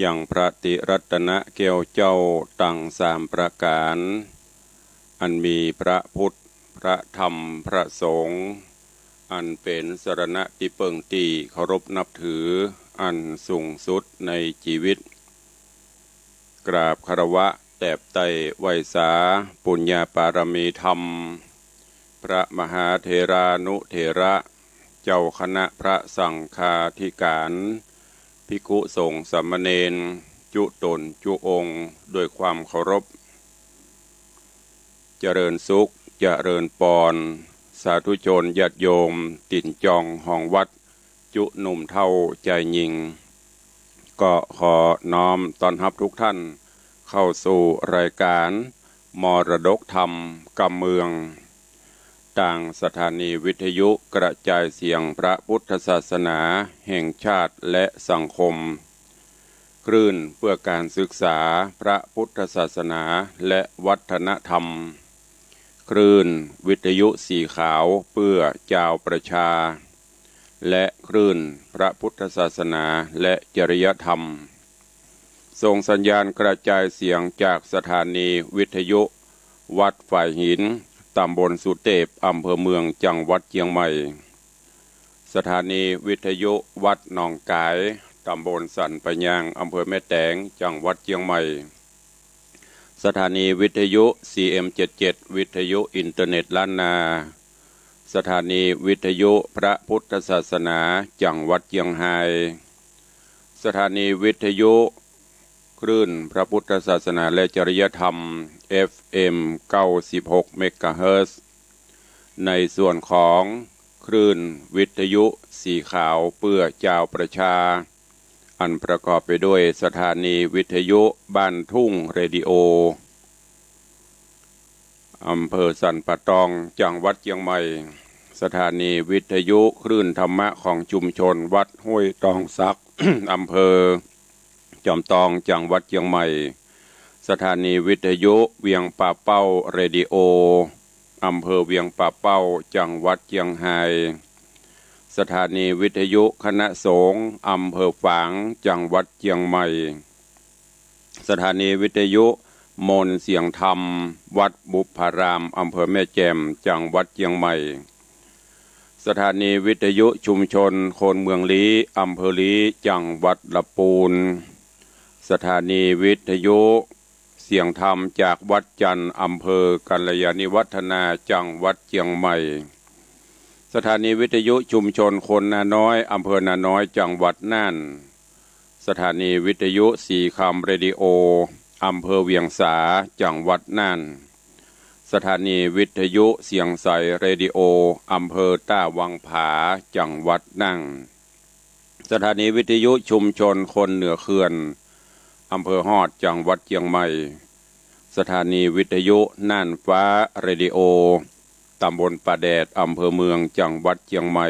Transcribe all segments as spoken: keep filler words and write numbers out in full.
ยังพระติรัตนะแก้วเจ้าตังสามประก๋าน อันมีพระพุทธ พระธรรม พระสงฆ์ อันเป๋นสรณะตี้เปิ้งตี้เคารพนับถืออันสูงสุดในจีวิต กราบคารวะแตบไต้ไหว้สาปุญญาปารมีธรรม พระมหาเถรานุเถระ เจ้าคณะพระสังฆาธิการ ภิกขุสงฆ์สามเณร จุ๊ต๋นจุ๊องค์ ด้วยความเคารพ เจริญสุข เจริญปอน สาธุชนญาติโยม ตี๋นจองฮองวัด จุ๊หนุ่มเฒ่าจายญิง ก็ขอน้อมต้อนฮับทุกท่านเข้าสู่รายการมรดกธรรมกำเมือง ตางสถานีวิทยุกระจายเสียงพระพุทธศาสนาแห่งชาติและสังคม คลื่นเพื่อการศึกษาพระพุทธศาสนาและวัฒนธรรม คลื่นวิทยุสีขาวเพื่อจาวประชา และคลื่นพระพุทธศาสนาและจริยธรรม ส่งสัญญาณกระจายเสียงจากสถานีวิทยุวัดฝายหิน ตำบลสุเตพ อำเภอเมือง จังหวัดเจียงใหม่ สถานีวิทยุวัดหนองก๋าย ตำบลสันป่ายยาง อำเภอแม่แตง จังหวัดเจียงใหม่ สถานีวิทยุ ซีเอ็มเจ็ดเจ็ด วิทยุอินเทอร์เน็ตล้านนา สถานีวิทยุพระพุทธศาสนา จังหวัดเจียงฮาย สถานีวิทยุคลื่นพระพุทธศาสนาและจริยธรรม เอฟเอ็มเก้าสิบหกเมกะเฮิรตซ์ ในส่วนของคลื่นวิทยุสีขาวเพื่อจาวประชา อันประกอบไปด้วยสถานีวิทยุบ้านทุ่งเรดิโอ อำเภอสันป่าตอง จังหวัดเจียงใหม่ สถานีวิทยุคลื่นธรรมะของชุมชนวัดห้วยตองสัก อำเภอจอมตอง จังหวัดเจียงใหม่ สถานีวิทยุเวียงป่าเป้าเรดิโอ อำเภอเวียงป่าเป้า จังหวัดเจียงฮาย สถานีวิทยุคณะสงฆ์ อำเภอฝาง จังหวัดเจียงใหม่ สถานีวิทยุมนต์เสียงธรรม วัดบุพพาราม อำเภอแม่แจ่ม จังหวัดเจียงใหม่ สถานีวิทยุชุมชนคนเมืองลี้ อำเภอลี้ จังหวัดละปูน สถานีวิทยุเสียงธรรมจากวัดจันทน์ อำเภอกัลยาณิวัฒนา จังหวัดเจียงใหม่ สถานีวิทยุชุมชนคนนาน้อย อำเภอนาน้อย จังหวัดน่าน สถานีวิทยุสีคำเรดิโอ อำเภอเวียงสา จังหวัดน่าน สถานีวิทยุเสียงใสเรดิโอ อำเภอต้าวังผา จังหวัดน่าน สถานีวิทยุชุมชนคนเหนือเขื่อน อำเภอฮอด จังหวัดเจียงใหม่ สถานีวิทยุน่านฟ้าเรดิโอ ตำบลป่าแดด อำเภอเมือง จังหวัดเจียงใหม่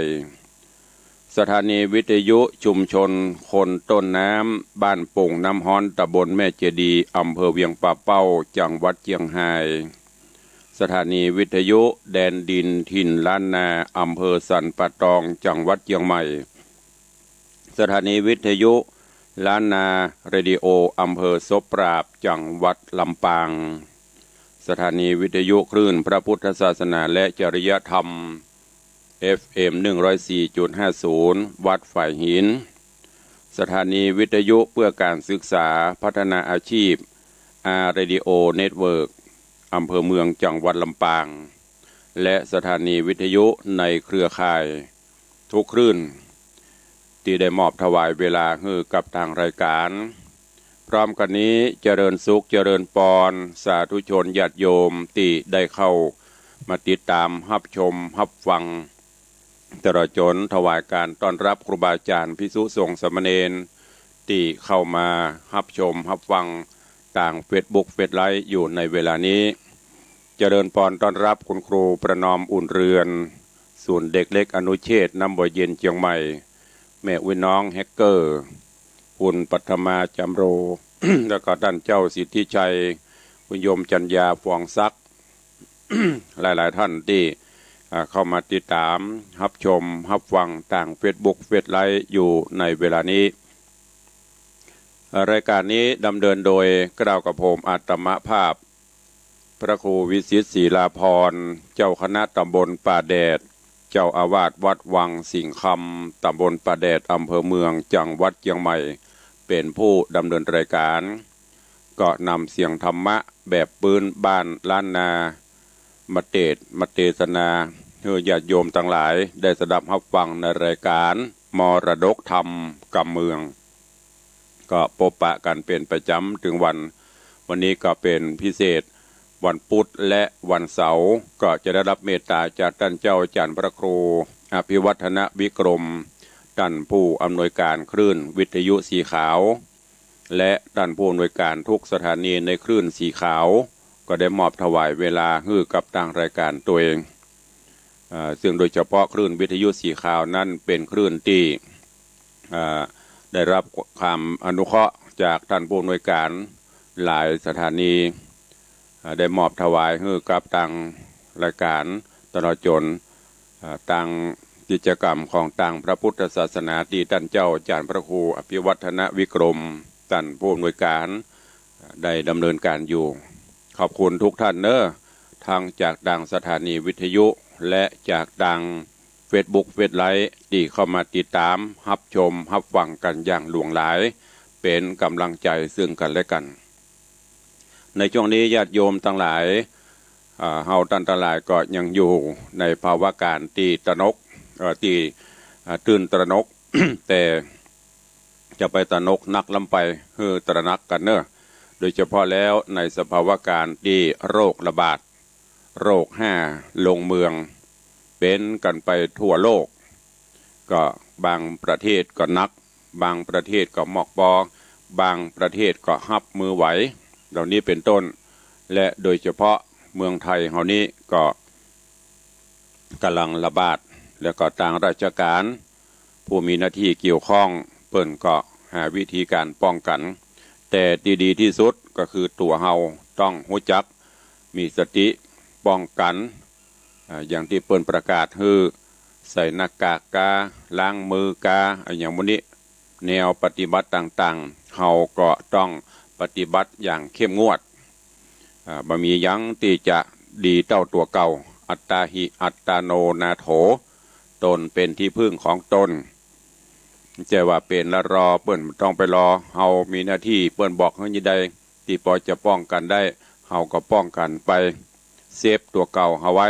สถานีวิทยุชุมชนคนต้นน้ำ บ้านโป่งน้ำฮ้อน ตำบลแม่เจดีย์ อำเภอเวียงป่าเป้า จังหวัดเจียงฮาย สถานีวิทยุแดนดินถิ่นล้านนา อำเภอสันป่าตอง จังหวัดเจียงใหม่ สถานีวิทยุล้านนาเรดิโอ อำเภอโสปราบ จังหวัดลำปาง สถานีวิทยุคลื่นพระพุทธศาสนาและจริยธรรม เอฟเอ็มหนึ่งร้อยสี่จุดห้าศูนย์ วัดฝายหิน สถานีวิทยุเพื่อการศึกษาพัฒนาอาชีพ อาร์ เรดิโอ เน็ตเวิร์ก อำเภอเมือง จังหวัดลำปาง และสถานีวิทยุในเครือข่ายทุกคลื่น ตี้ได้มอบถวายเวลาหื้อกับตางรายการ พร้อมกั๋นนี้เจริญสุขเจริญปอน สาธุชนญาติโยมตี้ได้เข้ามาติดต๋ามฮับชมฮับฟัง ตลอดจ๋นถวายก๋านต้อนฮับครูบาอาจ๋ารย์ภิกษุสงฆ์สามเณรตี้เข้ามาฮับชมฮับฟังตางเฟซบุ๊กเฟซไลฟ์อยู่ในเวลานี้ เจริญปอนต้อนฮับคุณครูประนอมอุ่นเรือน ศูนย์เด็กเล็กอนุเชษน้ำบ่อเย็นเจียงใหม่ แม่อุ๊ยน้องแฮกเกอร์ คุณปัทมา จำโร แล้วก็ต้านเจ้าสิทธิชัย คุณโยมจัญญา ฟองศักดิ์ หลายๆ ท่านตี้ อ่า เข้ามาติดต๋ามฮับชมฮับฟังตางเฟซบุ๊กเฟซไลฟ์อยู่ในเวลานี้ รายการนี้ดำเนินโดยเกล้ากับผมอาตมาภาพ พระครูวิสิทธิ์ ศิลาภรณ์ เจ้าคณะตำบลป่าแดด เจ้าอาวาสวัดวังสิงห์คำ ตำบลป่าแดด อำเภอเมือง จังหวัดเจียงใหม่ เป๋นผู้ดำเนินรายการ ก็นำเสียงธรรมะแบบปื๊นบ้านล้านนา มาเตสน์ มาเตสนา หื้อญาติโยมตังหลายได้สดับฮับฟังในรายการมรดกธรรมกำเมือง ก็ปบปะกั๋นเป๋นประจ๋ำเถิงวัน วันนี้ก็เป๋นพิเศษ วันพุธและวันเสาร์ ก็จะได้ฮับเมตต๋าจากต้านเจ้าอาจ๋ารย์พระครูอภิวัฒนวิกรม ต้านผู้อำนวยการคลื่นวิทยุสีขาว และต้านผู้อำนวยการทุกสถานีในคลื่นสีขาว ก็ได้มอบถวายเวลาหื้อกับตางรายการตวย เอ่อ ซึ่งโดยเฉพาะคลื่นวิทยุสีขาวนั้นเป๋นคลื่นตี้ เอ่อ ได้ฮับความอนุเคราะห์จากต้านผู้อำนวยการหลายสถานี เอ่อ ได้มอบถวายหื้อกับตางรายการ ตลอดจ๋น เอ่อ ตางกิจกรรมของตางพระพุทธศาสนาตี้ต้านเจ้าอาจ๋ารย์พระครูอภิวัฒนวิกรม ต้านผู้อำนวยการ ได้ดำเนินการอยู่ ขอบคุณทุกท่านเน้อ ทั้งจากตางสถานีวิทยุ และจากตางเฟซบุ๊ก เฟซไลฟ์ ตี้เข้ามาติดต๋าม ฮับชม ฮับฟังกั๋นอย่างหลวงหลาย เป๋นก๋ำลังใจ๋ซึ่งกั๋นและกั๋น ในช่วงนี้ญาติโยมตังหลาย อ่า เฮาต้านตังหลายก็ยังอยู่ในภาวะก๋ารตี้ตระหนก เอ่อ ตี้ อ่า ตื่นตระหนก แต่ จะไปตระหนกนักล้ำไป หื้อตระหนักกั๋นเน้อ โดยเฉพาะแล้วในสภาวะก๋ารตี้โรคระบาด โรคแฮ่ลงเมือง เป๋นกั๋นไปทั่วโลก ก็บางประเทศก็หนัก บางประเทศก็มอกปอ บางประเทศก็ฮับมือไหว เหล่านี้เป๋นต้น และโดยเฉพาะเมืองไทยเฮานี้ก็ ก๋ำลังระบาด แล้วก็ตางราชก๋าน ผู้มีหน้าตี้เกี่ยวข้อง เปิ้นก็หาวิธีก๋านป้องกั๋น แต่ตี้ดีตี้สุดก็คือตั๋วเฮาต้องฮู้จัก มีสติป้องกั๋น อ่า อย่างตี้เปิ้นประกาศหื้อ ใส่หน้ากากกา ล้างมือกา อะหยังหมู่นี้ แนวปฏิบัติต่างๆ เฮาก็ต้องปฏิบัติอย่างเข้มงวด อ่า บ่มีหยังตี้จะดีเต้าตั๋วเก่า อัตตาหิ อัตตาโน นาโถ ตนเป๋นตี้พึ่งของตน บ่ใจ้ว่าเป๋นแล้วรอ เปิ้นบ่ต้องไปรอ เฮามีหน้าตี้ เปิ้นบอกหื้อจะใด ตี้ปอจะป้องกั๋นได้ เฮาก็ป้องกั๋นไป เซฟตั๋วเก่าเฮาไว้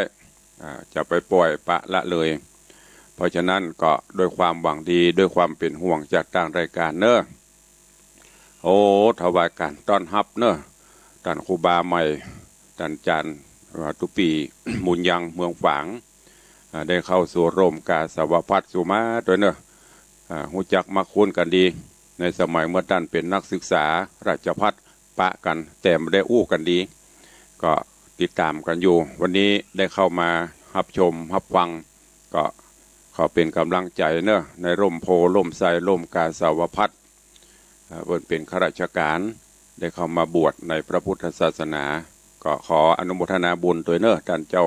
อ่า จะไปป่อยปละละเลย เพราะฉะนั้นก็ด้วยความหวังดี ด้วยความเป๋นห่วงจากตางรายก๋านเน้อ โอ้ ถวายก๋านต้อนฮับเน้อ ต้านครูบาใหม่ ต้านอาจ๋ารย์ อ่า ตุ๊ปี้ บุญยัง เมืองฝาง อ่า ได้เข้าสู่ร่มกาสาวพัสตร์สุมาตวยเน้อ อ่า ฮู้จักมักคุ้นกั๋นดี ในสมัยเมื่อต้านเป๋นนักศึกษาราชภัฏ ปะกั๋น แต่บ่ได้อู้กั๋นดี ก็ติดต๋ามกั๋นอยู่ วันนี้ได้เข้ามาฮับชมฮับฟัง ก็ขอเป๋นก๋ำลังใจ๋เน้อ ในร่มโพธิ์ร่มไทรร่มกาสาวพัสตร์ เอ่อ เปิ้นเป๋นข้าราชก๋าน ได้เข้ามาบวชในพระพุทธศาสนา ก็ขออนุโมทนาบุญตวยเน้อต้านเจ้า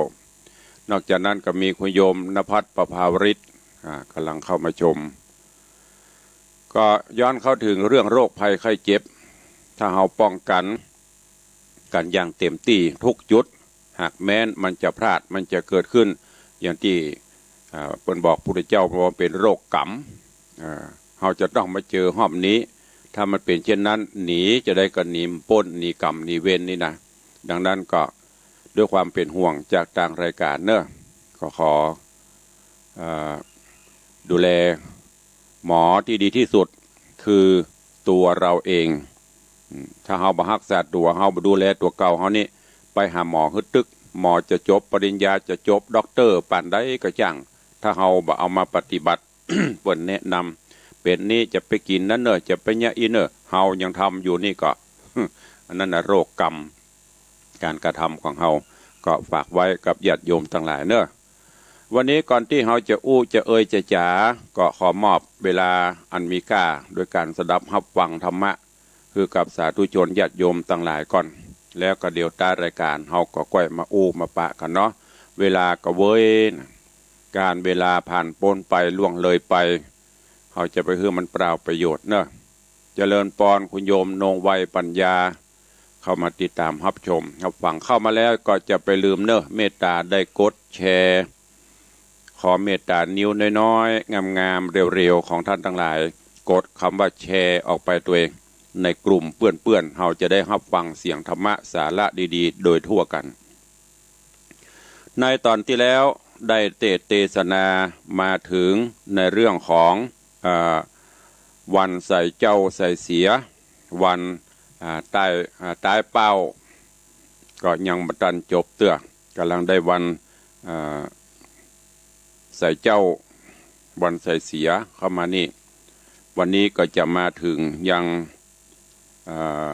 นอกจากนั้นก็มีคุณโยมณภัทร ประภาวริต อ่า ก๋ำลังเข้ามาชม ก็ย้อนเข้าเถิงเรื่องโรคภัยไข้เจ็บ ถ้าเฮาป้องกั๋น กั๋นอย่างเต๋มตี้ทุกจุด หากแม้นมันจะพลาด มันจะเกิดขึ้น อย่างตี้ อ่า เปิ้นบอกพุทธเจ้าว่าเป๋นโรคก๋รรม อ่า เฮาจะต้องมาเจอฮอบนี้ ถ้ามันเป๋นเช่นนั้น หนีจะใดก็หนีบ่ป๊น หนีก๋รรม หนีเวรนี่นะ ดังนั้นก็ด้วยความเป๋นห่วงจากตางรายก๋านเน้อ ก็ขอ อ่า ดูแล หมอตี้ดีตี้สุดคือตั๋วเฮาเอง อืม ถ้าเฮาบ่ฮักษาตั๋ว เฮาบ่ดูแลตั๋วเก่าเฮานี่ ไปหาหมอหื้อตึก หมอจะจบปริญญา จะจบด็อกเตอร์ปานใดก็จ้าง ถ้าเฮาบ่เอามาปฏิบัติ เปิ้นแนะนำ เป๋นนี้จะไปกิ๋นนั้นเน่อ จะไปเยียะอี้เน่อ เฮายังทำอยู่นี่ก็ อันนั้นน่ะโรคก๋รรม ก๋านกระทำของเฮา ก็ฝากไว้กับญาติโยมตังหลายเน้อ วันนี้ก่อนตี้เฮาจะอู้จะเอยจะจ๋า ก็ขอมอบเวลาอันมีค่าโดยก๋านสดับฮับฟังธรรมะ หื้อกับสาธุชนญาติโยมตังหลายก่อน แล้วก็เดี๋ยวต๊ายรายก๋านเฮาก็ก้อยมาอู้มาปะกั๋นเนาะ เวลาก็เว้ยนะ ก๋าลเวลาผ่านป๊นไปล่วงเลยไป เฮาจะไปหื้อมันเปล่าประโยชน์เนาะ เจริญปอน คุณโยมนงไวปัญญา เข้ามาติดตามฮับชมฮับฟัง เข้ามาแล้วก็จะไปลืมเนอะ เมตตาได้กดแชร์ ขอเมตตานิ้วน้อยๆ งามๆ เร็วๆ ของท่านตังหลาย กดกำว่าแชร์ออกไปตวย ในกลุ่มเปื้อนๆ เฮาจะได้ฮับฟังเสียงธรรมะสาระดีๆ โดยทั่วกั๋น ในต๋อนตี้แล้วได้เตสน์เตสนามาเถิงในเรื่องของ เอ่อ วันใส่เจ้าใส่เสีย วัน อ่า ต๋าย อ่า ต๋ายเป้า ก็ยังบ่ตันจบเตื้อ ก่ำลังได้วัน อ่า ใส่เจ้า วันใส่เสียเข้ามานี่ วันนี้ก็จะมาเถิงยัง อ่า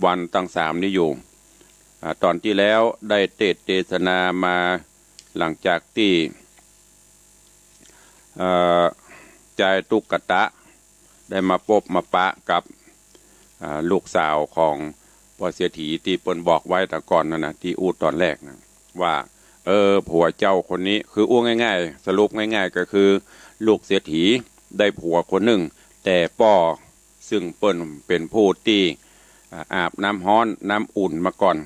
วันตังสามนี้อยู่ อ่า ต๋อนตี้แล้วได้เตสน์เตสนามา หลังจากตี้ เอ่อ จายตุ๊กตะ ได้มาปบมาปะกับ อ่า ลูกสาวของป้อเศรษฐีตี้เปิ้นบอกไว้ตะก่อนนั่นนะ ตี้อู้ต๋อนแรกนะ ว่า เออ ผัวเจ้าคนนี้ คืออู้ง่ายๆ สรุปง่ายๆ ก็คือ ลูกเศรษฐีได้ผัวคนนึ่ง แต่ป้อ ซึ่งเปิ้นเป๋นผู้ตี้ อ่า อาบน้ำฮ้อนน้ำอุ่นมาก่อน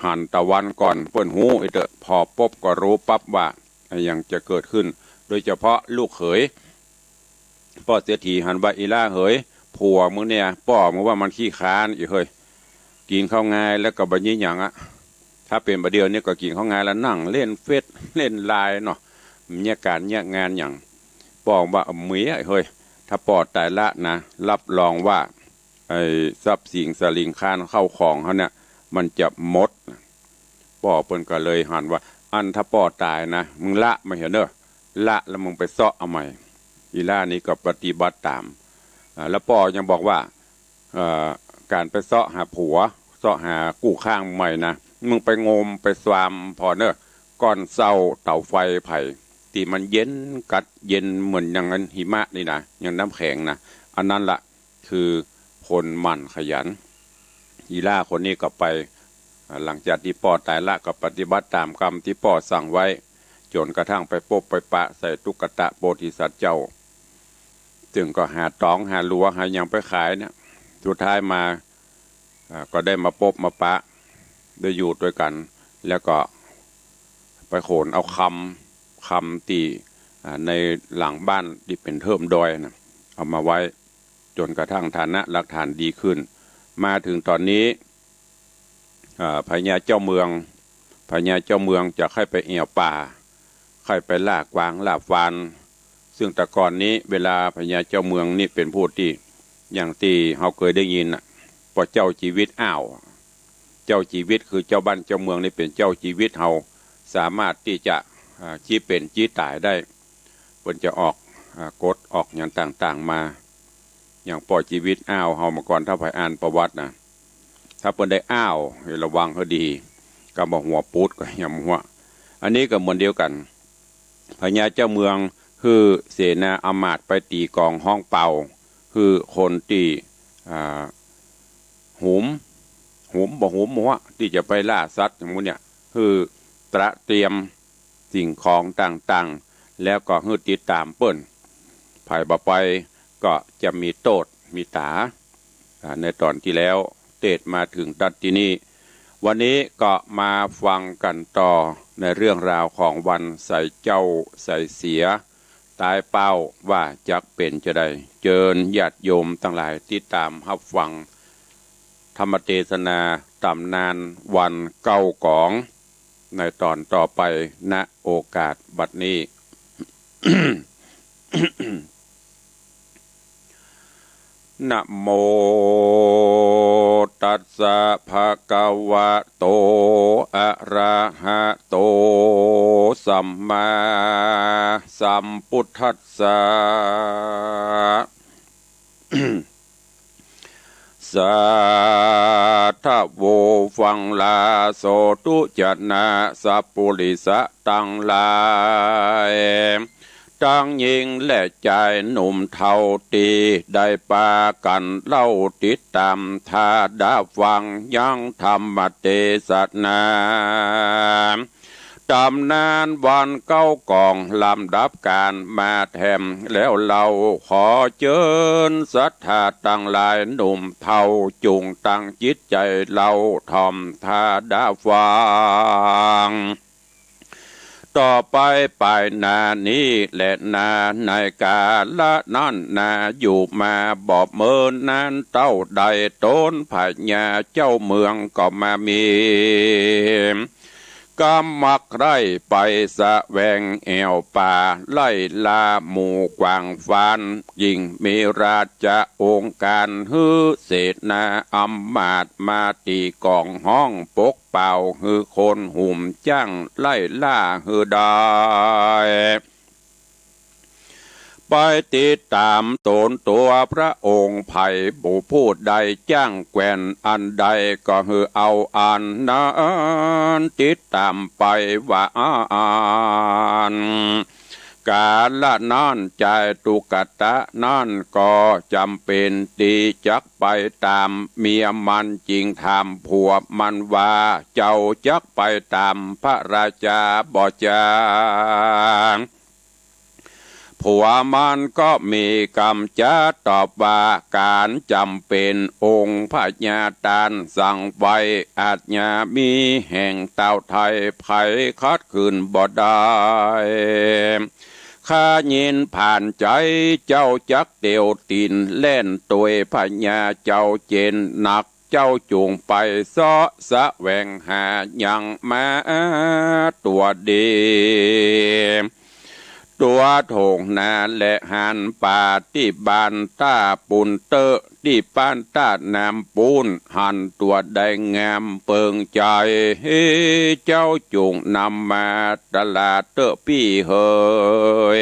หันตะวันก่อน เปิ้นฮู้อี้เต๊อะ ผ่อปบก็ฮู้ปั๊บว่าอะหยังจะเกิดขึ้น โดยเฉพาะลูกเขย ป้อเศรษฐีหันว่า อีหล้าเหย ผัวมึงเนี่ย ป้อมึงว่ามันขี้คร้านอี้เหย กิ๋นข้าวงายแล้วก็บ่มีหยังอะ ถ้าเป๋นบ่าเดี่ยวนี้ก็กิ๋นข้าวงายแล้วนั่งเล่นเฟซเล่นไลน์เนาะ บ่มีก๋านมีงานหยัง ป้อว่า เมียเหย ถ้าป้อต๋ายละนะ รับรองว่า ไอ้ทรัพย์สินสะหลิงคลานเข้าของเฮาเนี่ย มันจะหมด ป้อเปิ้นก็เลยหันว่า อั้นถ้าป้อต๋ายนะ มึงละมาเหียเน่อ ละแล้วมึงไปเซาะเอาใหม่ อีหล้านี่ก็ปฏิบัติต๋าม อ่า แล้วป้อยังบอกว่า เอ่อ ก๋านไปเซาะหาผัว เซาะหากู้ข้างใหม่นะ มึงไปงมไปซามผ่อเน่อ ก้อนเซ้าเต๋าไฟใผ ตี้มันเย็นกั๊ดเย็นเหมือนอย่างนั้นหิมะนี่นะ อย่างน้ำแข็งนะ อันนั้นละ คือคนหมั่นขยัน อีหล้าคนนี้ก็ไป อ่า หลังจากตี้ป้อต๋ายละก็ปฏิบัติต๋ามกำตี้ป้อสั่งไว้ จ๋นกระทั่งไปปบไปปะใส่ตุ๊กตะโพธิสัตว์เจ้า ซึ่งก็หาต๋องหาหลัวหาหยังไปขายเนี่ย สุดท้ายมา อ่า ก็ได้มาปบมาปะ ได้อยู่ตวยกั๋น แล้วก็ไปโขนเอาคำ คำตี้ อ่า ในหลังบ้านตี้เป๋นเทิ่มดอยนะ เอามาไว้ จ๋นกระทั่งฐานะหลักฐานดีขึ้น มาเถิงต๋อนนี้ อ่า พญาเจ้าเมือง พญาเจ้าเมืองจะใค่ไปแอ่วป่า ใค่ไปล่ากวางล่าฟาน ซึ่งแต่ก่อนนี้เวลาพญาเจ้าเมืองนี่เป๋นผู้ตี้ อย่างตี้เฮาเกยได้ยินน่ะ ป้อเจ้าจีวิตอ้าว เจ้าจีวิตคือเจ้าบ้านเจ้าเมืองนี่เป๋นเจ้าจีวิตเฮา สามารถตี้จะ อ่า จี๊เป๋นจี๊ต๋ายได้ เปิ้นจะออก อ่า กฎออกหยังต่างๆ มา อย่างป้อจีวิตอ้าวเฮาเมื่อก่อน ถ้าใผอ่านประวัตินะ ถ้าเปิ้นได้อ้าว ให้ระวังหื้อดี กำว่าหัวปูดก็อย่ามัว อันนี้ก็เหมือนเดียวกั๋น พญาเจ้าเมืองหื้อเสนาอำมาตย์ไปตี๋ก๋องฮ้องเป่า หื้อคนตี้ อ่า หุม หุมบ่หุมหัว ตี้จะไปล่าสัตว์อย่างหมู่เนี่ย หื้อตระเตรียมสิ่งของต่างๆ แล้วก็หื้อติดต๋ามเปิ้น ใผบ่ไปก็จะมีโต้ษมีต๋า อ่า ในต๋อนตี้แล้ว เตสน์มาเถิงตั๊ดตี้นี่ วันนี้ก็มาฟังกั๋นต่อในเรื่องราวของวันใส่เจ้าใส่เสีย ต๋ายเป้าว่าจักเป๋นจาใด เจิญญาติโยมตังหลายติดต๋ามฮับฟังธรรมเตสนาต๋ำนานวันเก๊ากอง ในต๋อนต่อไป ณ โอกาสบัดนี้ นะโมตัสสะ ภะคะวะโต อะระหะโต สัมมาสัมพุทธัสสะ สาธะโว ฟังลาโสตุจะนะสัพปุริสะตังหลาย ตังญิงและจายหนุ่มเฒ่าตี้ได้ปากั๋นเล่าติดต๋ามถ้าดาฟังยังธรรมเตสนา ต๋ำนานวันเก๊ากอง ลำดับก๋านมาแถมแล้วเล่า ขอเจิญศรัทธาตังหลาย หนุ่มเฒ่าจุ่งตั้งจิตใจ๋เล่า ถ่อมต๋าดาฟัง ต่อไปไปหน้านี้แลนา ในกาละนั้นนา อยู่มาบ่เมินนานเต้าใด ต๋นพญาเจ้าเมืองก็มามี ก๋ำมักใคร่ไปแสวงแอ่วป่า ไล่ล่าหมู่กวางฟาน ยิ่งมีราชองค์ก๋าน หื้อเสนาอำมาตย์ มาตี๋ก๋องฮ้องปกเป่า หื้อคนหุ่มจ้าง ไล่ล่าหื้อได้ ไปติดต๋ามต๋นตั๋วพระองค์ ใผผู้ผู้ใดจ้างแคว่นอันใด ก็หื้อเอาอันนั้นติดต๋ามไปว่าอั้น กาละนั้นจายตุกตะนั้นก็จ๋ำเป๋นตี้จักไปต๋ามเมียมัน จึงถามผัวมันว่า เจ้าจักไปต๋ามพระราชาบ่จา ผัวมันก็มีกำจ๋าตอบว่า ก๋านจ๋ำเป๋นองค์พญาต๋านสั่งไว้ อาจจะมีแห่งเต้าไทย ใผขัดขืนบ่ได้ ข้ายินผ่านใจ๋ เจ้าจักเตียวตี๋นแล่นตวยพญาเจ้าเจ๋นนัก เจ้าจุ่งไปเซาะแสวงหายังมาตั๋วดี ตั๋วโถ่งนาและหันป่าตี้บ้านต้าปูนเต๊อะ ตี้บ้านต้าน้ำปูน หันตั๋วได้งามเปิงใจ๋ เจ้าจุ่งนำมาตลาดเต๊อะปี้เหย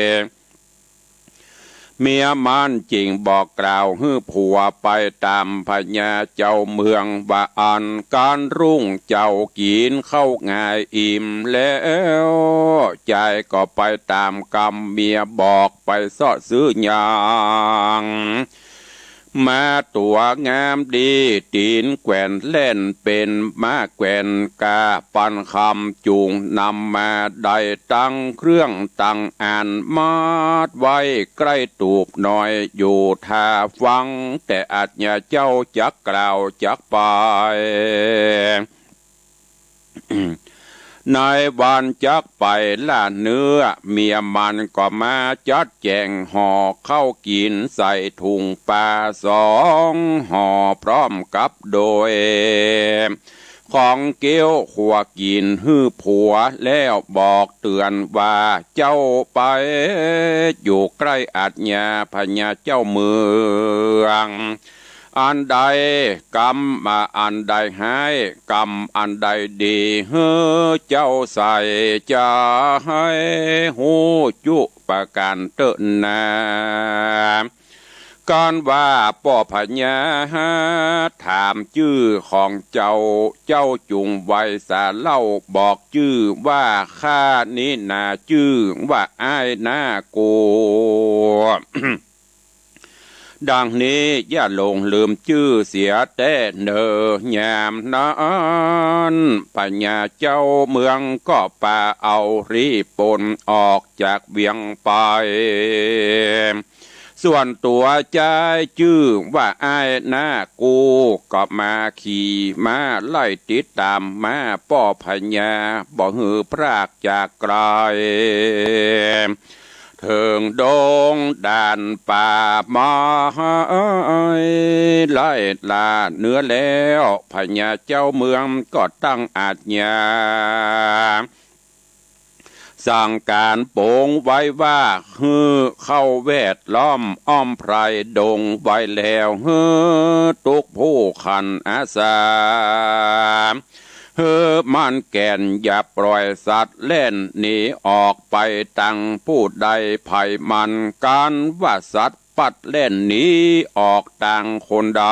เมียมันจึงบอกกล่าวหื้อผัวไปต๋ามพญาเจ้าเมืองว่าอั้น กั๋นรุ่งเจ้ากิ๋นข้าวงายอิ่มแล้ว จายก็ไปต๋ามกำเมียบอก ไปเซาะซื้อยังมาตั๋วงามดี ตี๋นแคว่นแล่นเป๋นม้าแคว่น ก้าปันคำจุ่งนำมาได้ ตังเครื่องตังอันมัดไว้ใก้ตูบหน้อย อยู่ท่าฟังแต่อาจจะเจ้าจักกล่าวจักไป ในวันจักไปล่าเนื้อ เมียมันก็มาจัดแจ๋งห่อข้าวกิ๋นใส่ถุงปาสองห่อ พร้อมกับโดยของเก๊วขั่วกิ๋นหื้อผัว แล้วบอกเตื๋อนว่า เจ้าไปอยู่ใก้อาจจะพญาเจ้าเมือง อันใดกำอันใดฮ้าย กำอันใดดี หื้อเจ้าใส่ใจ๋ หื้อฮู้จุประก๋านเต๊อะนา กั๋นว่าป้อพญาถามจื้อของเจ้า เจ้าจุ่งไหว้สาเล่า บอกจื้อว่า ข้านี้นาจื้อว่าอ้ายนากู ดังนี้อย่าหลงลืมจื้อเสียแต๊เน่อ ยามนั้นพญาเจ้าเมืองก็ปาเอารีบปนออกจากเวียงไป ส่วนตั๋วจายจื้อว่าอ้ายนากู ก็มาขี่ม้าไล่ติดต๋ามมาป้อพญา บ่หื้อพรากจากไก๋ เถิงดงด่านป่าไม้ ไล่ล่าเนื้อแล้ว พญาเจ้าเมืองก็ตั้งอาจจะ สั่งก๋านปงไว้ว่า หื้อเข้าแวดล้อมอ้อมไพรดงไว้แล้ว หื้อตุ๊กผู้ขันอาสา หื้อมันแก่นอย่าปล่อยสัตว์แล่นหนีออกไปตังผู้ใดใผมัน กั๋นว่าสัตว์ปัดแล่นหนีออกตังคนใด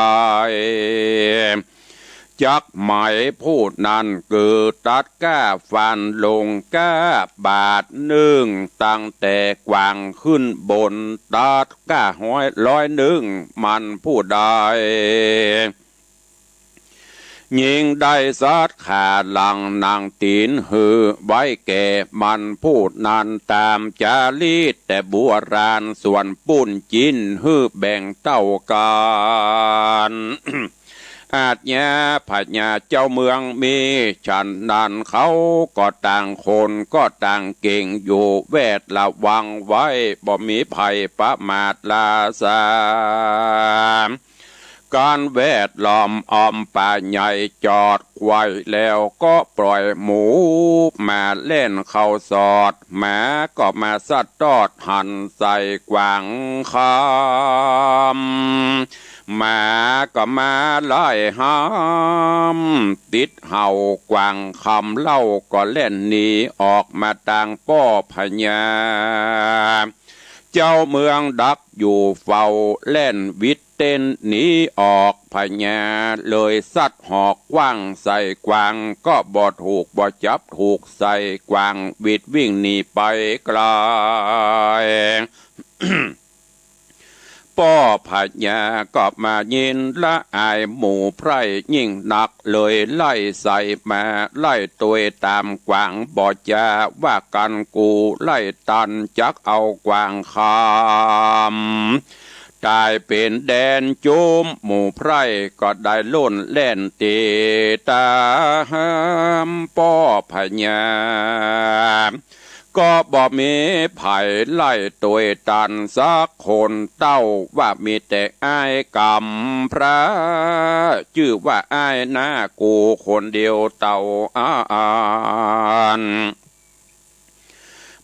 จักหมายผู้นั้นเกิดตัดก้าฟันลงก้าบาทนึ่ง ตั้งแต่กวางขึ้นบน ตัดก้าฮ้อยร้อยนึ่ง มันผู้ใด ญิงได้สัตว์ขาหลังหนังตี๋นหื้อไว้แก่มันผู้นั้นต๋ามจารีตแต่โบราณ ส่วนปูนจิ๊นหื้อแบ่งเต้ากั๋น อาชญาพญาเจ้าเมืองมีฉันนั้น เขาก็ต่างคนก็ต่างเก่งอยู่ แวดระวังไว้บ่มีภัยประมาทราสา การแวดล้อมอ้อมป่าใหญ่จอดไขว่แล้วก็ปล่อยหมูหมาแล่นเข้าสอด หมาก็มาสัดตอดหันใส่กวางคำ หมาก็มาไล่ห้าม ติดเห่ากวางคำเล่าก็แล่นหนีออกมาตางป้อพญา เจ้าเมืองดักอยู่เฝ้าแล่นวิดเต้นหนีออก พญาเลยสัดหอกกว้างใส่กวาง ก็บ่ถูกบ่จับถูกใส่กวางวิดวิ่งหนีไปไกล ป้อพญาก็มายินละอายหมู่ไพร่ยิ่งนัก เลยไล่ใส่มาไล่ตวยต๋ามกวาง บ่จาว่ากั๋น กูไล่ตันจักเอากวางคำต๋ายเป๋นแดนจุม หมู่ไพร่ก็ได้ล่นแล่นติดต๋ามป้อพญา ก็บ่มีใผไล่ตวยตันสักคน เต้าว่ามีแต่อ้ายกำพร้า จื้อว่าอ้ายหน้ากูคนเดียวเต้าอั้น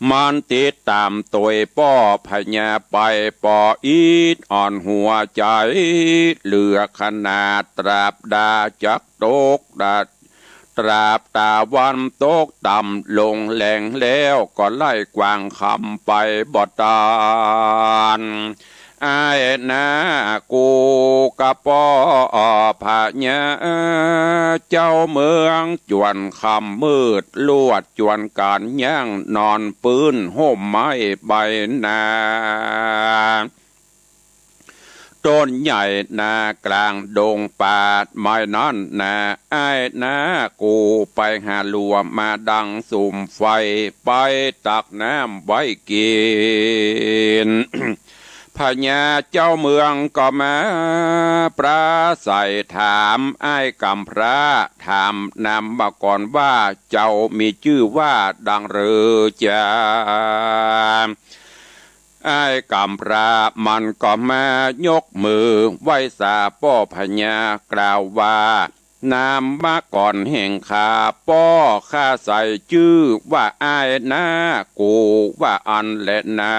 มันติดต๋ามตวยป้อพญาไป ปออิดอ่อนหัวใจ๋เหลือขนาด ตราบดาจักตกดา ตราบตะวันตกต่ำลงแลงแล้ว ก็ไล่กวางคำไปบ่ตัน อ้ายหน้ากูกับป้อพญาเจ้าเมือง จวนค่ำมืดลวด จวนก๋านย่างนอนปื้นฮ่มไม้ใบหนา ต้นใหญ่หน้ากลางดงป่าไม้นั้นนา อ้ายหน้ากูไปหาลัวมาดังสุมไฟ ไปตักน้ำไว้กิ๋น พญาเจ้าเมืองก็มาปราศรัยถามอ้ายกำพร้า ถามนำมาก่อนว่า เจ้ามีจื้อว่าดังเรือจา อ้ายกำพร้ามันก็มายกมือไหว้สาป้อพญากล่าวว่า นามมาก่อนแห่งข้า ป้อข้าใส่จื้อว่าอ้ายหน้ากูว่าอั้นแลนา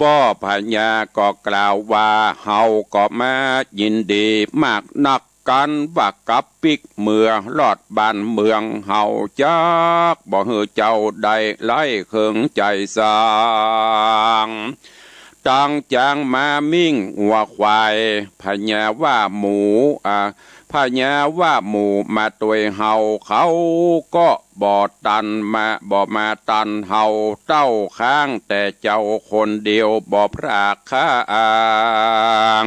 ป้อพญาก็กล่าวว่า เฮาก็มายินดีมากนัก กั๋นว่ากับปิ๊กเมือลอดบ้านเมือง เฮาจักบ่หื้อเจ้าได้ไร้เคิงใจ๋สัง ตังจางมามิ่งงัวควาย พญาว่าหมู่ อ่า พญาว่าหมู่มาตวยเฮา เขาก็บ่ตันมา บ่มาตันเฮาเต้าข้างแต่เจ้าคนเดียวบ่พรากข้าง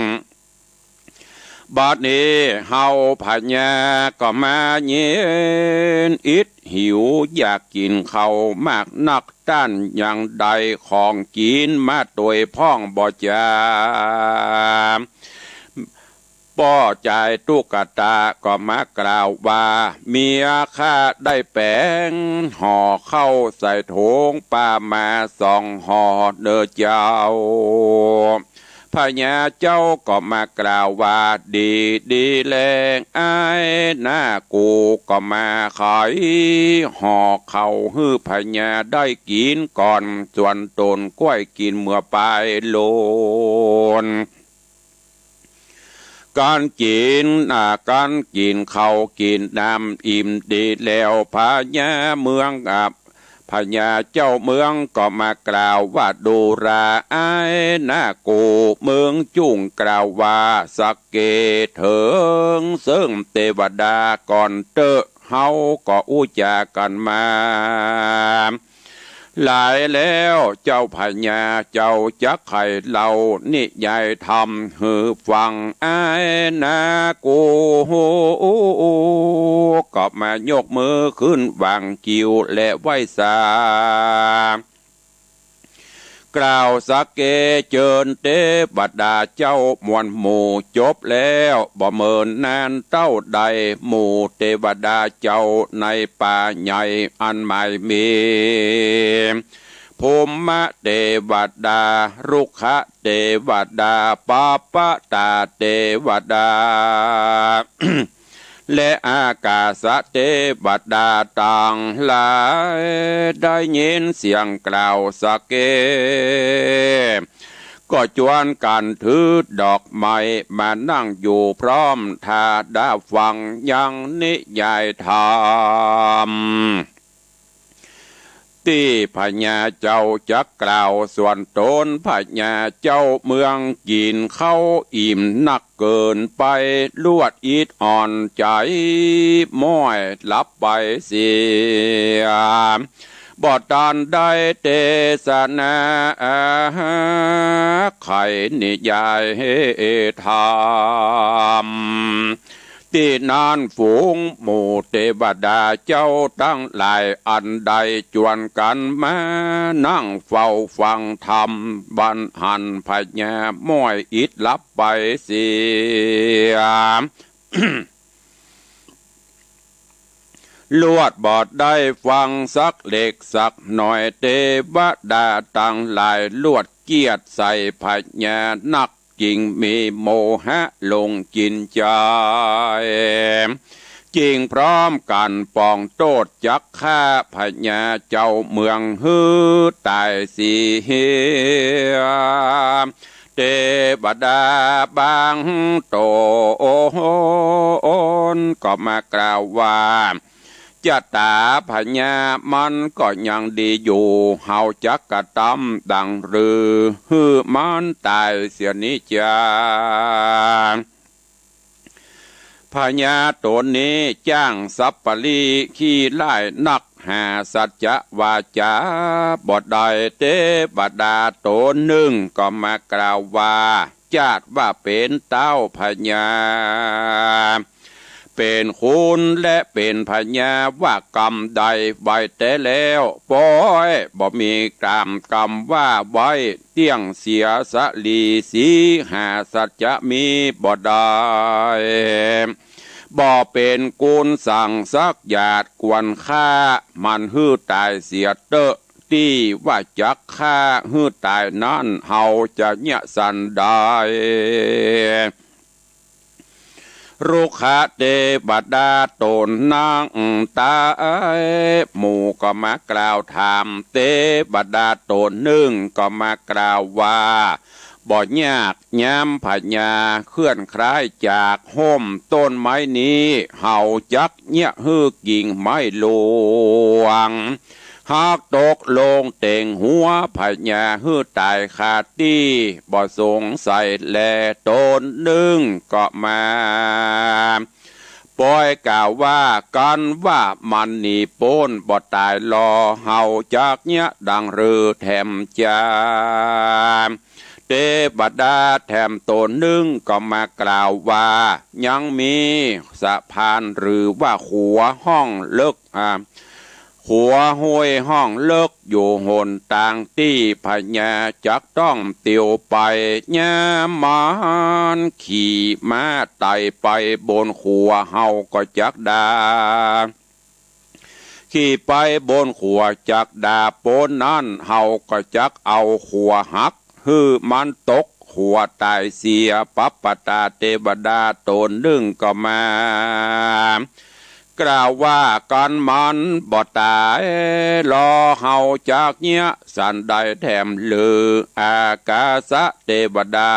บัดนี้เฮาพญาก็มายินอิดหิวอยากกิ๋นข้าวมากนัก ต้านยังได้ของกิ๋นมาตวยพ่องบ่จา ป้อจายตุ๊กตาก็มากล่าวว่า เมียข้าได้แป๋งห่อข้าวใส่โถงป้ามาสองห่อเน่อเจ้า พญาเจ้าก็มากล่าวว่า ดี ดีแล อ้ายหน้ากูก็มาไขห่อข้าวหื้อพญาได้กิ๋นก่อน ส่วนตนก้อยกิ๋นเมื่อปายโลน กั๋นกิ๋น อ่า กั๋นกิ๋นข้าวกิ๋นน้ำอิ่มดีแล้ว พญาเมือง อ่า พญาเจ้าเมืองก็มากล่าวว่า ดูราอ้ายหน้ากู มึงจุ่งกล่าวว่าสักเกตเถิงเซิ่งเตวดาก่อนเต๊อะ เฮาก็อู้จ๋ากั๋นมา หลายแล้วเจ้าพญาเจ้าจักใค่เล่านิยายธรรมหื้อฟัง อ้ายนากูก็มายกมือขึ้นวางกิ่วและไหว้สา กล่าวสักเกเจิญเตวดาเจ้ามวลหมู่ จบแล้วบ่เมินนานเต้าใด หมู่เตวดาเจ้าในป่าใหญ่อันหมายมี ภูมิเตวดา รุกขเตวดา ปปตาเตวดา และอากาสเตวดาตังหลาย ได้ยินเสียงกล่าวสักเก ก็จวนกั๋นถือดอกไม้มานั่งอยู่พร้อม ถ้าได้ฟังยังนิยายธรรม ตี้พญาเจ้าจักกล่าวส่วนต๋น พญาเจ้าเมืองกิ๋นข้าวอิ่มนักเกินไป ลวดอิดอ่อนใจ๋ ม้อยหลับไปเสีย บ่ตันได้เตสนา ไขนิยายธรรม ตี้นั้นฝูงหมู่เตวดาเจ้าตังหลายอันใดจวนกั๋นมานั่งเฝ้าฟังธรรม บัดหันพญาม้อยอิดหลับไปเสีย ลวดบ่ได้ฟังสักเล็กสักหน่อย เตวดาตังหลายลวดเคียดใส่พญานัก จึงมีโมหะหลงกิ๋นใจ๋ จึงพร้อมกั๋นปองโต้ษจักฆ่าพญาเจ้าเมืองหื้อต๋ายเสีย เตวดาบางต๋นก็มากล่าวว่า จะต๋าพญามันก็ยังดีอยู่ เฮาจักกระตำดังหรือ หื้อมันต๋ายเสียนี้จา พญาต๋นนี้จ้างสัปปะรีขี้ร้ายนัก หาสัจจะวาจาบ่ได้ เตวดาต๋นนึ่งก็มากล่าวว่า จาดว่าเป๋นเต้าพญา เป๋นคุณและเป๋นพญา ว่ากำได้ไว้แต๊แล้ว ป้อยบ่มีกล่ำกำว่าไว้ เตี้ยงเสียสะหลีสี หาสัจจะมีบ่ได้ บ่เป๋นคุณสั่งสักหยาด ควรฆ่ามันหื้อต๋ายเสียเต๊อะ ตี้ว่าจักฆ่าหื้อต๋ายนั้น เฮาจะเยียะสันใด รุกขเตวดาต๋นนั่งต๋าย หมู่ก็มากล่าวถาม เตวดาต๋นนึ่งก็มากล่าวว่า บ่ยาก ยามพญาเคลื่อนคลายจากฮ่มต้นไม้นี้ เฮาจักเยียะหื้อกิ่งไม้หลวง หักตกลงเต็งหัวพญาหื้อต๋ายคาตี้ บ่สงสัยแล ต๋นนึ่งก็มา ป้อยกล่าวว่า กันว่ามันหนีป๊นบ่ต๋ายลอ เฮาจักเยียะดังหรือแถมจา เตวดาแถมต๋นนึ่งก็มากล่าวว่า ยังมีสะพานหรือว่าขัวฮ่องเลิก อ่า ขัวห้วยฮ่องเลิกอยู่หนตางตี้พญาจักต้องเตียวไป ยามมันขี่ม้าไต่ไปบนขัว เฮาก็จักดา ขี่ไปบนขัวจักดาป๊นนั้น เฮาก็จักเอาขัวหัก หื้อมันตกขัวต๋ายเสีย ปัปปตาเตวดาต๋นนึ่งก็มา กล่าวว่า กันมันบ่ต๋ายลอ เฮาจักเยียะสันใดแถมหรือ อากาสะเตวดา